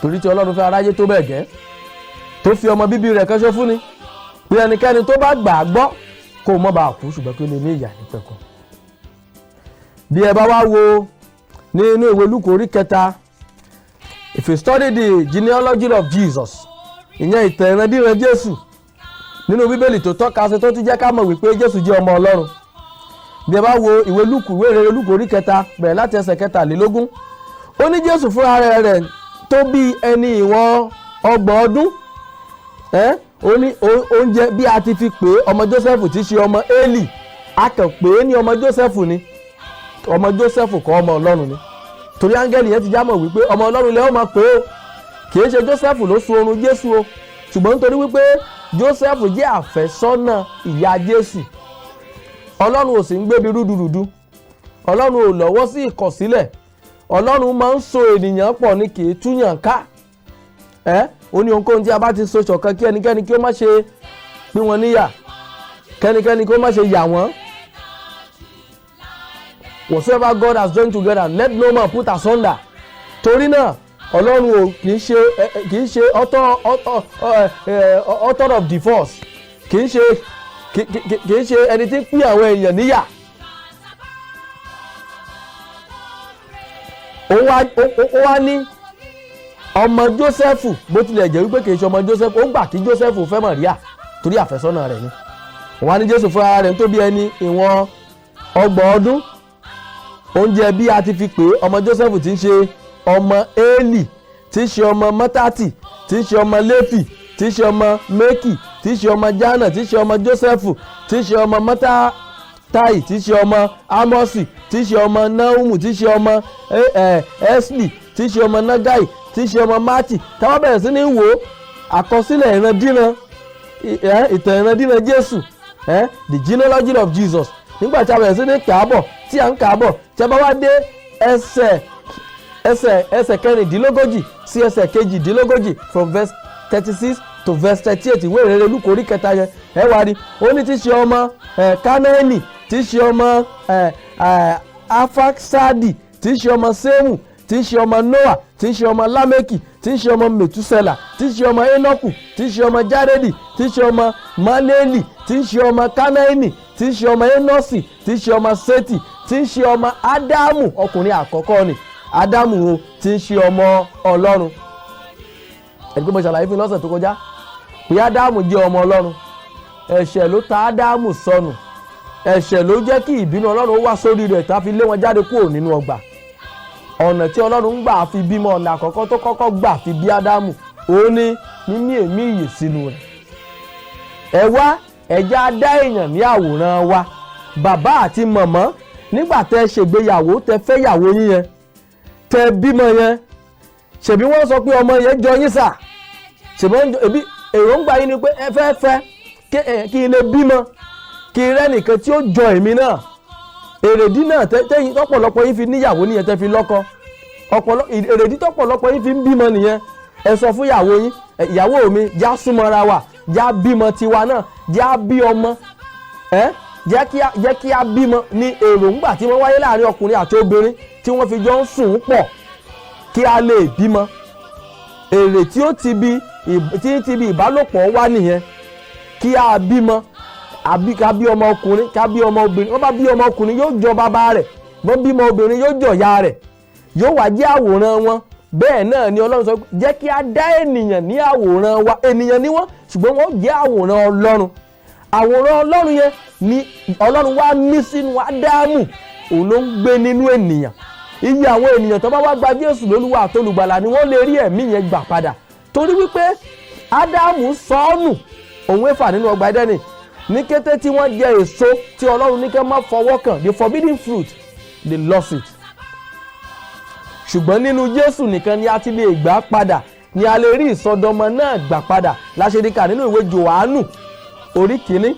torí tí Ọlọ́run fẹ́ aráyé tó bẹ́ẹ̀ gẹ́, tó fi ọmọ bíbí rẹ̀ kan ṣoṣo fún ni, pé ẹnikẹ́ni tó bá gbà á gbọ́ kó má bàa kú, ṣùgbọ́n kí ó lè ní ìyè àìnípẹ̀kun. Bí ẹ bá wá wo nínú ìwé Lúùkù orí kẹta, if you study the genealogy of Jesus, ìyẹn ìtàn ìrandíran Jésù nínú Bíbélì tó tọ́ka sí, tó tún jẹ́ ká mọ̀ wípé Jésù jẹ́ ọmọ Ọlọ́run. Bí ẹ bá wo ìwé Lúùkù, ìwé ìrere Lúùkù orí kẹta, bẹ̀rẹ̀ láti ẹsẹ̀ 23, ó ní Jésù fúnra rẹ̀ tó bí ẹni ìwọ̀n 30 ọdún ẹ́, ó ní oúnjẹ bí a ti fi pè é, ọmọ Joseph tí í ṣe ọmọ Élì. A kàn pè é ní ọmọ Joseph ni. Ọmọ Joseph kọ́, ọmọ Ọlọ́run ni, torí áńgẹ́lì yẹn ti já mọ̀ wípé ọmọ Ọlọ́run lẹ́ ó máa pè é o. Kì í ṣe Joseph ló sun oorun Jésù o, ṣùgbọ́n nítorí wípé Joseph jẹ́ àfẹ́sọ́nà ìyá Jésù. Ọlọ́run ò sì ń gbébi rúdurùdu. Ọlọ́run ò lọ́wọ́ sí ìkọ̀sílẹ̀. Ọlọ́run máa ń so ènìyàn pọ̀ ní, kì í túyàn ká. Ẹ́ ó ní, ohunkóhun tí a bá ti so ṣọ̀kan, kí ẹnikẹ́ni kí ó má ṣe pín wọn níyà, kẹ́nikẹ́ni kí ó má ṣe yà wọ́n. Whatsoever God has joined together, let no man put asunder. Torí náà, Ọlọ́run ò kì í ṣe kì í ṣe author of divorce, kì í ṣe ẹni tí ń pín àwọn èèyàn níyà. Ó wá ní ọmọ Jósẹ́fù, bó tilẹ̀ jẹ́ wípé kì í ṣe ọmọ Jósẹ́fù, ó gbà kí Jósẹ́fù fẹ́ Màríà torí àfẹ́sọ́nà rẹ̀ ni. Wọ́n á ní Jésù fúnra rẹ̀ tó bí ẹni ìwọ̀n 30 ọdún, oúnjẹ bí a ti fi pè é, ọmọ Jósẹ́fù tí ń ṣe ọmọ Élì, tí ń ṣe ọmọ Mọ́tátì, tí ń ṣe ọmọ Léfì, tí ń ṣe ọmọ Mékì, tí ń ṣe ọmọ Jánà, tí ń ṣe ọmọ Jósẹ́fù, tí ń ṣe ọmọ Mọ́tátáì, tí ń ṣe ọmọ Ámọ́sì, tí ń ṣe ọmọ Náhùmù, tí ń ṣe ọmọ Ẹ́sìlì, tí ń ṣe ọmọ Nágáì, tí ń ṣe ọmọ Mátì. Táwọn bẹ̀rẹ̀ sí ní wò ó, àkọsílẹ̀ ìrandíran, ìtàn ìrandíran Jésù, the genealogy of Jesus, nígbà tí a bẹ̀rẹ̀ sí ní kàábọ̀, tí a ń kàábọ̀, tí a bá wá dé ẹsẹ̀ 36 sí ẹsẹ̀ 38, from verse 36 to verse 38, ìwé ìrere Lúùkù orí 3 yẹn, ẹ wá rí ó ní tí ṣe ọmọ Kánáánì, tí ṣe ọmọ Afaksadi, tí ṣe ọmọ Sẹ́mù, tí ṣe ọmọ Noah, tí ṣe ọmọ Lámẹ́kì, tí ṣe ọmọ Mẹ̀túsẹ́là, tí ṣe ọmọ Enoku, tí ṣe ọmọ Járẹ́dì, tí ṣe ọmọ Maleli, tí ṣe ọmọ Kánáánì, tí ṣe ọmọ Enọ́sì, tí ṣe ọmọ Sétì, tí ṣe ọmọ Ádámù. Ọkùnrin àkọ́kọ́ ni Ádámù o, tí ń ṣe ọmọ Ọlọ́run. Ẹni pé mo ṣàlàyé fún lọ́sẹ̀ tó kọjá pé Ádámù jẹ́ ọmọ Ọlọ́run. Ẹ̀ṣẹ̀ ló ta Ádámù sọnù, ẹ̀ṣẹ̀ ló jẹ́ kí ìbínú Ọlọ́run ó wá sórí rẹ̀ tá fi lé wọn jáde kúrò nínú ọgbà. Ọ̀nà tí Ọlọ́run ń gbà fi bímọ, ọ̀nà àkọ́kọ́ tó kọ́kọ́ gbà fi bí Ádámù, òun ní níní èémí ìyè sínú rẹ̀. Ẹ wá, ẹ̀já dá èèyàn ní àwòrán wa. Bàbá àti mọ̀mọ́, nígbà tẹ́ ṣègbéyàwó, tẹ́ fẹ́ yàwó yín yẹn, tẹ́ bímọ yẹn, ṣèbí wọ́n sọ pé ọmọ yẹn jọ yín sà? Ṣèbí ẹbí èròǹgbà yín ni pé ẹ fẹ́ fẹ́ kí n lè bímọ, kí n rẹ́nìkan tí ó jọ èmi náà. Èrèdí náà tẹ́yìn tọ́pọ̀lọpọ̀ yín fi níyàwó nìyẹn, tẹ́ fi lọ́kọ. Ọ̀pọ̀lọ èrèdí tọ́pọ̀lọpọ̀ yín fi ń bímọ nìyẹn. Ẹ sọ fún ìyàwó yín, ìyàwó mi, já súnmọ́ra wa, já bímọ tiwa náà, já bí ọmọ, ẹ jẹ́ kí a bímọ. Ní èròǹgbà tí wọ́n wáyé láàrin ọkùnrin àti obìnrin tí wọ́n fi jọ ń sùn pọ̀ kí a lè bímọ. Èrè tí ó ti bi tí ti bi ìbálòpọ̀ wá nìyẹn, kí a bímọ, àbí ká bí ọmọ ọkùnrin, ká bí ọmọ obìnrin. Wọ́n bá bí ọmọ ọkùnrin, yóò jọ bàbá rẹ̀. Wọ́n bímọ obìnrin, yóò jọ ìyá rẹ̀, yóò wá jẹ́ àwòrán wọn. Bẹ́ẹ̀ náà ni Ọlọ́run sọ, jẹ́ kí a dá ènìyàn ní àwòrán wa. Ènìyàn ni wọ́n, ṣùgbọ́n wọ́n jẹ́ àwòrán Ọlọ́run. Àwòrán Ọlọ́run yẹn ni Ọlọ́run wá mí sínú Ádámù, òun ló ń gbé nínú ènìyàn. Iye àwọn ènìyàn tó bá wá gba Jésù lólúwa àtolùgbàlà ni wọ́n lè rí ẹ̀mí yẹn gbà padà, torí wípé Ádámù sọnù òun Éfà nínú ọgbà Édẹ́nì. Ní kété tí wọ́n jẹ èso tí Ọlọ́run ní kẹ́ má fọwọ́ kàn, the forbidden fruit, they lost it. Ṣùgbọ́n nínú Jésù nìkan ni a ti lè gbà padà, ni a lè rí ìsọdọmọ náà gbà padà. Láṣẹdíkà nínú ìwé Jòhánù orí 1,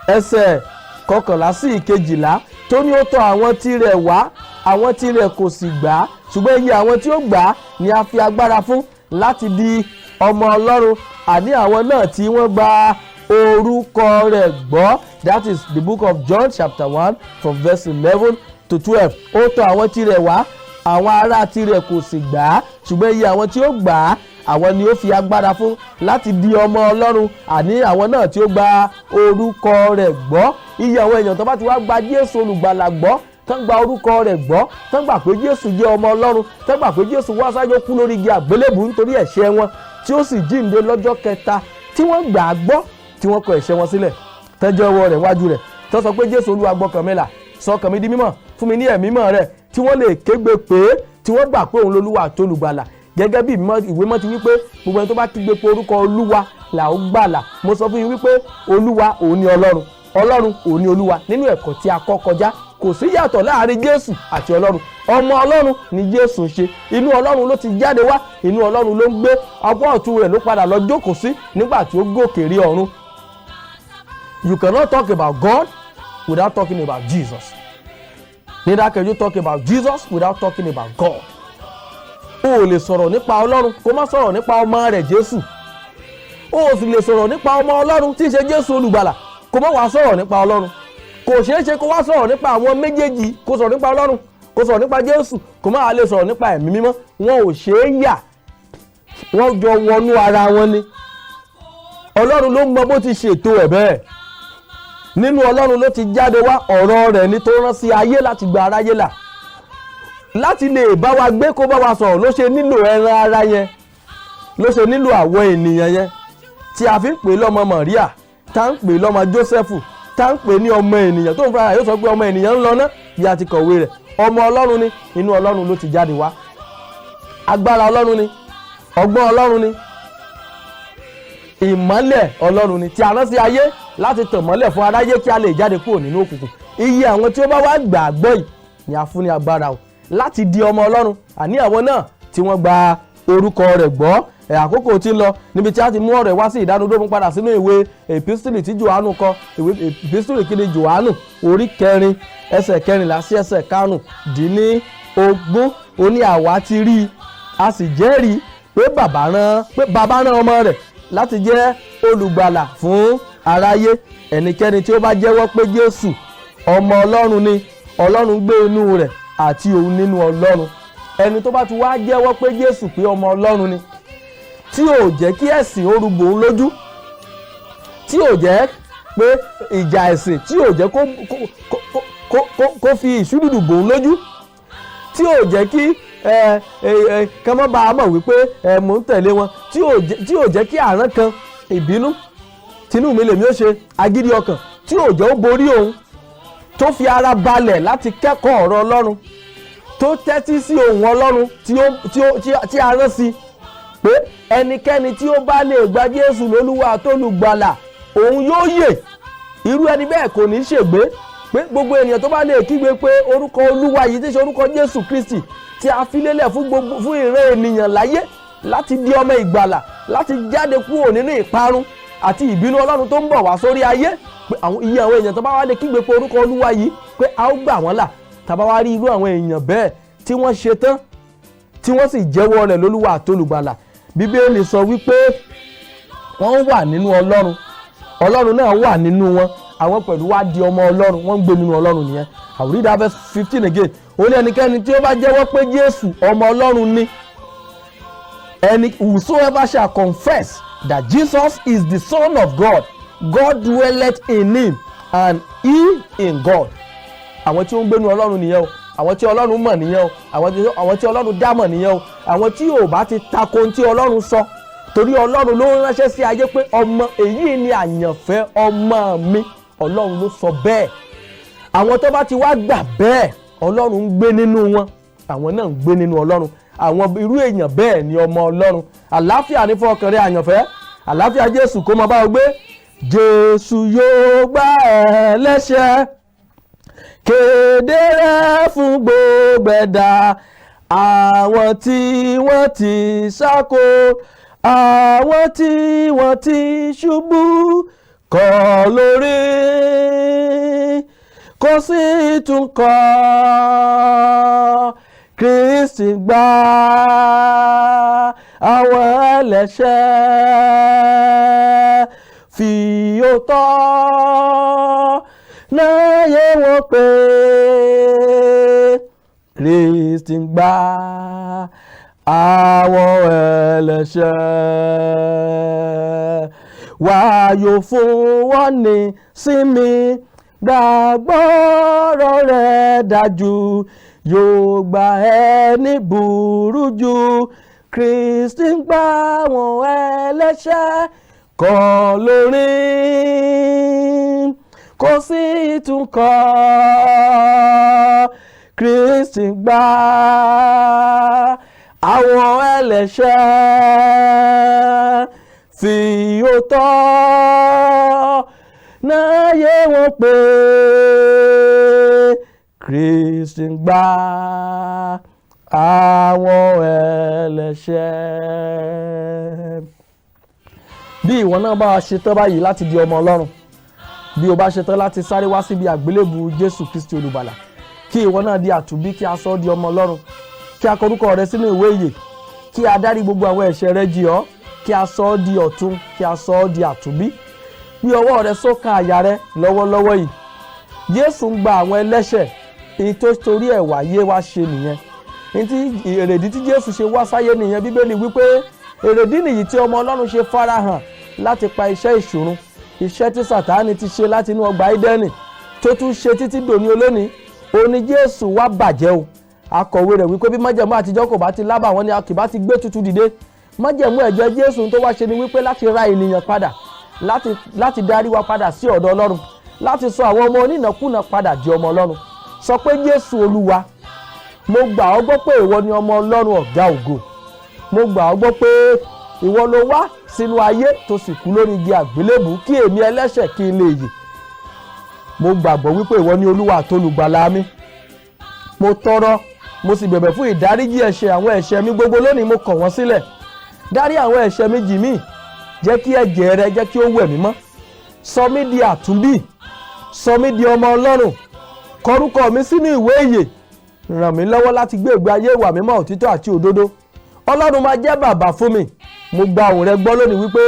ẹsẹ̀ 11 sí 12, tó ní ó tọ̀ àwọn tirẹ̀ wá, àwọn tirẹ̀ kò sì gbà á, ṣùgbọ́n iye àwọn tí ó gbà á ni a fi agbára fún láti di ọmọ Ọlọ́run, àní àwọn náà tí wọ́n gba orúkọ rẹ̀ gbọ́. That is the book of John chapter 1 from verse 11 to 12. Ó tọ̀ àwọn tirẹ̀ wá, àwọn ará tirẹ̀ kò sì gbà á, ṣùgbọ́n iye àwọn tí ó gbà á, àwọn ni ó fi agbára fún láti di ọmọ Ọlọ́run, àní àwọn náà tí ó gba orúkọ rẹ̀ gbọ́. Iye àwọn èèyàn tó bá ti wá gba Jésù olùgbàlà gbọ́, tán gba orúkọ rẹ̀ gbọ́, tán gbà pé Jésù jẹ́ ọmọ Ọlọ́run, tán gbà pé Jésù wá sáyé, kú lórí igi àgbélébùú nítorí ẹ̀ṣẹ̀ wọn, tí ó sì jíǹde lọ́jọ́ kẹta, tí wọ́n gbà á gbọ́, tí wọ́n kọ ẹ̀ṣẹ̀ wọn sílẹ̀, tán jẹ́wọ́ rẹ̀ wájú rẹ̀, tán sọ pé, "Jésù Olúwa, gbọ́kàn mi là, sọ ọkàn mi di mímọ́, fún mi ní ẹ̀mí mọ́ rẹ̀," tí wọ́n lè kégbe pé, tí wọ́n gbà pé òun lolúwa àti olùgbàlà, gẹ́gẹ́ bí ìwé mọ́ ti wípé gbogbo ẹni tó bá kígbe pé orúkọ Olúwa là ó gbàlà. Mo sọ fún yín wípé Olúwa òun ni Ọlọ́run, Ọlọ́run òun ni Olúwa. Nínú ẹ̀kọ́ tí a kọ́ kọjá, kò sí yàtọ̀ láàrin Jésù àti Ọlọ́run. Ọmọ Ọlọ́run ni Jésù ń ṣe. Inú Ọlọ́run ló ti jáde wá, inú Ọlọ́run ló ń gbé, ọwọ́ ọ̀tún rẹ̀ ló padà lọ jókòó sí nígbà tí ó gòkè rí ọ̀run. You cannot talk about God without talking about Jesus. Neither can you talk about Jesus without talking about God. O ò lè sọ̀rọ̀ nípa Ọlọ́run kó má sọ̀rọ̀ nípa ọmọ rẹ̀ Jésù. O ò sì lè sọ̀rọ̀ nípa ọmọ Ọlọ́run tí í ṣe Jésù olùgbàlà kó má wàá sọ̀rọ̀ nípa Ọlọ́run. Kò ṣeé ṣe kó wá sọ̀rọ̀ nípa àwọn méjèèjì, kó sọ̀rọ̀ nípa Ọlọ́run, Kó sọ̀rọ̀ nípa Jésù, kó má lè sọ̀rọ̀ nípa Ẹ̀mí Mímọ́. Wọn ò ṣe é yà, wọ́n jọ wọnú ara wọn ni. Ọlọ́run ló mọ bó ti ṣètò ẹ̀ bẹ́ẹ̀. Nínú Ọlọ́run ló ti jáde wá. Ọ̀rọ̀ rẹ̀ ni tó rán sí ayé láti gba aráyé là, láti lè bá wa gbé, kó bá wa sọ̀rọ̀. Ló ṣe nílò ẹran ara yẹn, ló ṣe nílò àwọ̀ ènìyàn yẹn tí a fi ń pè lọ́mọ Màríà, tá ń pè lọ́mọ Jósẹ́fù, tá ń pè ní ọmọ ènìyàn, tó ń fara yóò sọ pé ọmọ ènìyàn ń lọ ná bí a ti kọ̀wé rẹ̀. Ọmọ Ọlọ́run ni, inú Ọlọ́run ló ti jáde wá. Agbára Ọlọ́run ni, ọgbọ́n Ọlọ́run ni, ìmọ́lẹ̀ Ọlọ́run ni tí a rán sí ayé láti tàn mọ́lẹ̀ fún aráyé kí a lè jáde kúrò nínú òkùnkùn. Iye àwọn tí ó bá wá gbàgbọ́ yìí ni a fún ní agbára o láti di ọmọ Ọlọ́run, àní àwọn náà tí wọ́n gba orúkọ rẹ̀ gbọ́. Ẹ̀ àkókò tí ń lọ níbi tí a ti mú ọ̀rọ̀ ẹ̀ wá sí ìdánudó padà sínú ìwé Epistili tí Jòhánù kọ, ìwé Epistili kìíní Jòhánù, orí 4, ẹsẹ̀ 14 sí ẹsẹ̀ 15. Ó ní, "Àwa ti rí i, a sì jẹ́rìí pé bàbá rán ọmọ rẹ̀ láti jẹ́ olùgbàlà fún aráyé. Ẹnikẹ́ni tí ó bá jẹ́wọ́ pé Jésù ọmọ Ọlọ́run ni, Ọlọ́run gbé inú rẹ̀ àti òun nínú Ọlọ́run." Ẹni tó bá ti wá jẹ́wọ́ pé Jésù pé ọmọ Ọlọ́run ni, tí ò jẹ́ kí ẹ̀sìn orúgbó òun lójú, tí ò jẹ́ pé ìjà ẹ̀sìn, tí ò jẹ́ kó fi ìṣúdùdù bò ń lójú, tí ò jẹ́ kí ẹ ẹ ẹ kí wọ́n bá a mọ̀ wípé mò ń tẹ̀lé wọn, tí ò jẹ́ kí àrán kan, ìbínú tinú mi lèmi ó ṣe, agídí ọkàn, tí ò jẹ́ ó borí òun, tó fi ara balẹ̀ láti kẹ́kọ̀ọ́ ọ̀rọ̀ Ọlọ́run, tó tẹ́tí sí ohùn Ọlọ́run tí a rán sí pé ẹnikẹ́ni tí ó bá lè gba Jésù lólúwa àtolùgbàlà, òun yóò yè, irú ẹni bẹ́ẹ̀ kò ní ṣègbé, pé gbogbo ènìyàn tó bá lè kígbe pé orúkọ Olúwa yìí, tí í ṣe orúkọ Jésù Kristi tí a fi lélẹ̀ fún gbogbo, fún ìran ènìyàn láyé láti di ọmọ ìgbàlà, láti jáde kúrò nínú ìparun àti ìbínú Ọlọ́run tó ń bọ̀ wá sórí ayé, pé àwọn iye àwọn èèyàn tó bá wá lè kígbe pé orúkọ Olúwa yìí, pé a ó gbà wọ́n là. Tàbá wá rí irú àwọn èèyàn bẹ́ẹ̀ tí wọ́n ṣe tán, tí wọ́n sì jẹ́wọ́ rẹ̀ lólúwa àtolùgbàlà, Bíbélì sọ wípé wọ́n wà nínú Ọlọ́run, Ọlọ́run náà wà nínú wọn, àwọn pẹ̀lú wá di ọmọ Ọlọ́run, wọ́n ń gbé nínú Ọlọ́run nìyẹn. I will read that verse 15 again. Ó ní, ẹnikẹ́ni tí ó bá jẹ́wọ́ pé Jésù ọmọ Ọlọ́run ni, ẹni, whosoever shall confess that Jesus is the Son of God, God dwelleth in him and he in God. Àwọn tí ó ń gbénu Ọlọ́run nìyẹn o. Àwọn tí Ọlọ́run mọ̀ nìyẹn o. Àwọn tí Ọlọ́run dá mọ̀ nìyẹn o. Àwọn tí ò bá ti tako ohun tí Ọlọ́run sọ, torí Ọlọ́run ló ń ránṣẹ́ sí ayé pé ọmọ èyí ni àyànfẹ́ ọmọ mi. Ọlọ́run ló sọ bẹ́ẹ̀. Àwọn tó bá ti wá gbà bẹ́ẹ̀, Ọlọ́run ń gbé nínú wọn, àwọn náà ń gbé nínú Ọlọ́run. Àwọn irú èèyàn bẹ́ẹ̀ ni ọmọ Ọlọ́run. Àlàáfíà ní fún ọkàn rẹ, àyànfẹ́. Àlàáfíà Jésù kó máa bá ọ gbé. Jésù yóò gbà ẹ́ lẹ́ṣẹ̀, kéde rẹ̀ fún gbogbo ẹ̀dá. Àwọn tí wọ́n ti ṣáko, àwọn tí wọ́n ti ṣubú, kọ́ lórí kò sí tún kọ́. Kristi gbà àwọn ẹlẹ́ṣẹ̀, fi òótọ́ náà yé wọn pé Kristi gbà àwọn ẹlẹ́ṣẹ̀, wáyò fún wọn ní sinmi. Gbàgbọ́ ọ̀rọ̀ rẹ̀ dájú, yóò gbà ẹni burú jù. Kristi ń gbà wọ́n ẹlẹ́ṣẹ̀, kọ́ lórí kò sí tún kọ́. Kristi gbà àwọn ẹlẹ́ṣẹ̀, fi òótọ́ náà yé wọn pé Kristi ń gbà àwọn ẹlẹ́ṣẹ̀. Bí ìwọ náà bá ṣetán báyìí láti di ọmọ Ọlọ́run, bí o bá ṣetán láti sáré wá síbi àgbélébù Jésù Kristi olùgbàlà, kí ìwọ náà di àtúnbí, kí a sọ ọ́ di ọmọ Ọlọ́run, kí a kọ orúkọ rẹ sínú ìwé ìyè, kí a dárí gbogbo àwọn ẹ̀ṣẹ̀ rẹ jì ọ́, kí a sọ ọ́ di ọ̀tun, kí a sọ ọ́ di àtúnbí, gbé ọwọ́ rẹ sókàn àyà rẹ lọ́wọ́lọ́wọ́ yìí. Jésù ń gba àwọn ẹlẹ́ṣẹ̀. Èyí tó torí ẹ̀ wáyé wá ṣe nìyẹn, ní tí èrèdí tí Jésù ṣe wá sáyé nìyẹn. Bíbélì wípé èrèdí nìyí tí ọmọ Ọlọ́run ṣe farahàn láti pa iṣẹ́ ìṣòro, iṣẹ́ tí Sàtáánì ti ṣe láti inú ọgbà Édẹ́nì tó tún ṣe títí dòní olónìí, òní Jésù wá bàjẹ́ o. Akọ̀wé rẹ̀ wípé bí májẹ̀mú àtijọ́ kò bá ti lábà wọ́n ni a kì bá ti gbé tuntun dìde. Májẹ̀mú ẹ̀jẹ̀ Jésù tó wá ṣe ni wípé láti ra ènìyàn padà, láti darí wa padà sí ọ̀dọ̀ Ọlọ́run, láti sọ àwọn ọmọ onínàkúnà padà di ọmọ Ọlọ́run. Sọ pé, Jésù Olúwa, mo gbà ọ́ gbọ́ pé ìwọ ni ọmọ Ọlọ́run ọ̀gá ògo. Mo gbà ọ́ gbọ́ pé ìwọ ló wá sínú ayé tó sì kú lórí igi àgbélébùú kí èmi ẹlẹ́ṣẹ̀ kí n lè yè. Mo gbàgbọ́ wípé ìwọ ni Olúwa àtolùgbàlà mi. Mo tọrọ, mo sì bẹ̀bẹ̀ fún ìdáríjì ẹ̀ṣẹ̀, àwọn ẹ̀ṣẹ̀ mi gbogbo. Lónìí, mo kọ̀ wọ́n sílẹ̀. Dárí àwọn ẹ̀ṣẹ̀ mi jì mí. Jẹ́ kí ẹ̀jẹ̀ rẹ jẹ́ kí ó wẹ̀ mí mọ́. Sọ mí di àtúnbí, sọ mí di ọmọ Ọlọ́run, kọrúkọ mi sínú ìwé ìyè. Ràn mí lọ́wọ́ láti gbé ìgbé ayé ìwà mímọ́, òtítọ́ àti òdodo. Ọlọ́run, máa jẹ́ bàbá fún mi. Mo gba ohùn rẹ gbọ́ lónìí wípé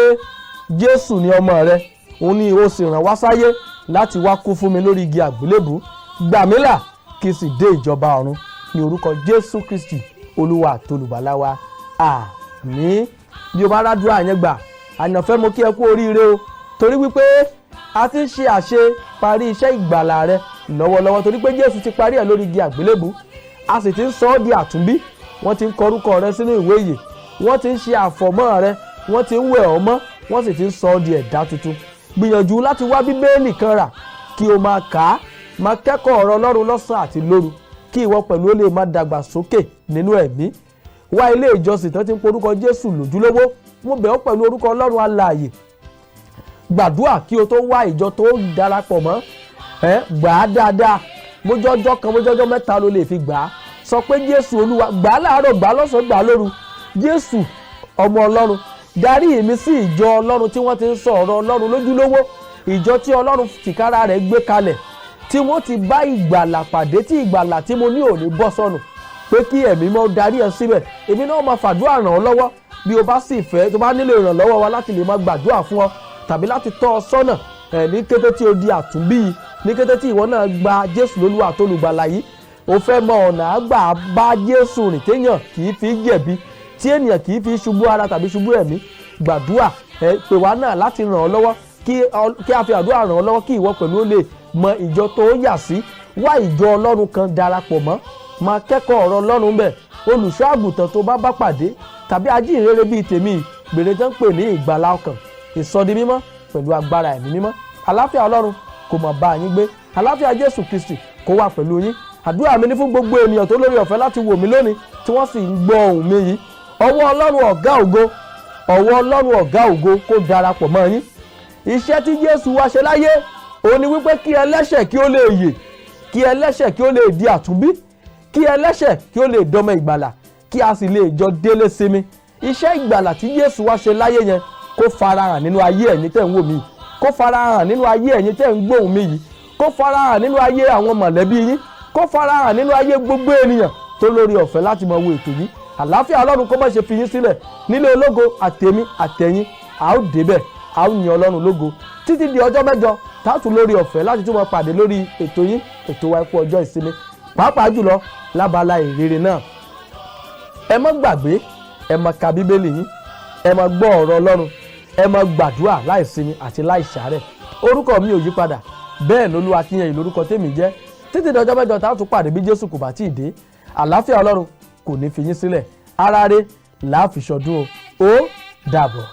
Jésù ni ọmọ rẹ, òun ni ó sì rán wá sáyé láti wá kú fún mi lórí igi àgbélébùú. Gbà mí là kí n sì dé ìjọba ọ̀run, ní orúkọ Jésù Kristi, Olúwa àtolùgbàlà wa, àmín. Bí o bá rádùá yẹn gbà, àyànfẹ́, mo kí ẹ kú oríire o, torí wípé a ti ń ṣe àṣe parí iṣẹ́ ìgbàlà rẹ lọ́wọ́lọ́wọ́, torí pé Jésù ti parí ẹ̀ lórí igi àgbélébùú. A sì ti ń sọ ọ́ di àtúnbí. Wọ́n ti ń kọrúkọ rẹ sínú ìwé ìyè, wọ́n ti ń ṣe àfọ̀mọ́ rẹ, wọ́n ti ń wẹ̀ ọ́ mọ́, wọ́n sì ti ń sọ ọ́ di ẹ̀dá tuntun. Gbìyànjú láti wá Bíbélì kan rà kí o máa kà á, máa kẹ́kọ̀ọ́ ọ̀rọ̀ Ọlọ́run lọ́sàn-án àti lóru, kí ìwọ pẹ̀lú ó lè máa dàgbà sókè nínú ẹ̀mí. Wá ilé ìjọsìn tán ti ń porúkọ Jésù lójúlówó. Mo bẹ̀ ọ́ pẹ̀lú orúkọ Ọlọ́run alààyè, gbàdúrà kí o tó wá ìjọ tó darapọ̀ mọ́. Ẹ gbà á dáadáa, mójọ́jọ́ kan, mójọ́jọ́ 3 ló lè fi gbà á. Sọ pé, Jésù Olúwa, gbà á láàárọ̀, gbà á lọ́sàn-án, gbà á lóru. Jésù ọmọ Ọlọ́run, darí mi sí ìjọ Ọlọ́run tí wọ́n ti ń sọ ọ̀rọ̀ Ọlọ́run lójúlówó, ìjọ tí Ọlọ́run tìkára rẹ̀ gbé kalẹ̀, tí wọ́n ti bá ìgbàlà pàdé, tí ìgbàlà tí mo ní ò ní bọ́ sọnù, pé kí ẹ̀mí mọ́ darí ẹ síbẹ̀. Èmi náà máa fàdúrà ràn ọ́ lọ́wọ́. Bí o bá sì fẹ́, tó bá nílò ìrànlọ́wọ́ wa láti lè máa gbàdúrà fún ọ tàbí láti tọ́ ọ sọ́nà ẹ̀, ní kété tí o di àtúnbí yìí, ní kété tí ìwọ náà gba Jésù lólúwa àtolùgbàlà yìí, o fẹ́ mọ ọ̀nà àgbà bá Jésù rìn téèyàn kì í fi jẹ̀bi, tí ènìyàn kì í fi ṣubú ara tàbí ṣubú ẹ̀mí, gbàdúrà ẹ pè wá náà láti ràn ọ́ lọ́wọ́, kí a fi àdúrà ràn ọ́ lọ́wọ́, kí ìwọ pẹ̀lú ó lè mọ ìjọ tó yà sí. Wá ìjọ Ọlọ́run kan darapọ̀ mọ́, máa kẹ́kọ̀ọ́ ọ̀rọ̀ Ọlọ́run bẹ̀. Olùṣọ́ àgùntàn tó bá bá pàdé tàbí ajíhìnrere bíi tèmi, gbèrè tó ń pè ní ìgbàlà ọkàn, ìsọdi mímọ́ pẹ̀lú agbára ẹ̀mí mímọ́. Àláfíà Ọlọ́run kó máa bá yín gbé. Àláfíà Jésù Kristi kó wà pẹ̀lú yín. Àdúrà mi ní fún gbogbo ènìyàn tó lórí ọ̀fẹ́ láti wò mí lónìí, tí wọ́n sì ń gbọ́ ohùn mi yìí, ọwọ́ Ọlọ́run ọ̀gá ògo, ọwọ́ Ọlọ́run ọ̀gá ògo kó darapọ̀ mọ́ yín. Iṣẹ́ tí Jésù wá ṣe láyé òun ni wípé kí ẹlẹ́ṣẹ̀ kí ó lè yè, kí ẹlẹ́ṣẹ̀ kí ó lè di àtúnbí, kí ẹlẹ́ṣẹ̀ kí ó lè dọmọ ìgbàlà, kí a sì lè jọ délé sinmi. Iṣẹ́ ìgbàlà tí Jésù wá ṣe láyé yẹn, kó farahàn nínú ayé ẹ̀yin tẹ́ ń wò mí, kó farahàn nínú ayé ẹ̀yin tẹ́ ń gbóhùn mi yìí, kó farahàn nínú ayé àwọn mọ̀lẹ́bí yín, kó farahàn nínú ayé gbogbo ènìyàn tó lórí ọ̀fẹ́ láti máa wo ètò yìí. Àlàáfíà Ọlọ́run kó má ṣe fi yín sílẹ̀. Nílé ológo, àtèmi àtẹ̀yin, a ó débẹ̀, a ó yin Ọlọ́run lógo. Títí di ọjọ́ 8 tá a tún lórí ọ̀fẹ́ láti tún máa pàdé lórí ètò yín, ètò wa, Ẹkú Ọjọ́ Ìsinmi, pàápàá jùlọ lábala ìrere náà. Ẹ má gbàgbé, ẹ má ka Bíbélì yín, ẹ má gbọ́ ọ̀rọ̀ Ọlọ́run, ẹ má gbàdúrà láìsinmi àti láìsàárẹ̀. Orúkọ mi ò yí padà, bẹ́ẹ̀ lÓlúwa kíyẹn lórúkọ tèmi jẹ́. Títí di ọjọ́ 8 tá a tún pàdé, bí Jésù kò bá tí ì dé, àlàáfíà Ọlọ́run kò ní fi yín sílẹ̀. Ara rẹ̀ làá fi ṣọdún o. Ó dàbọ̀.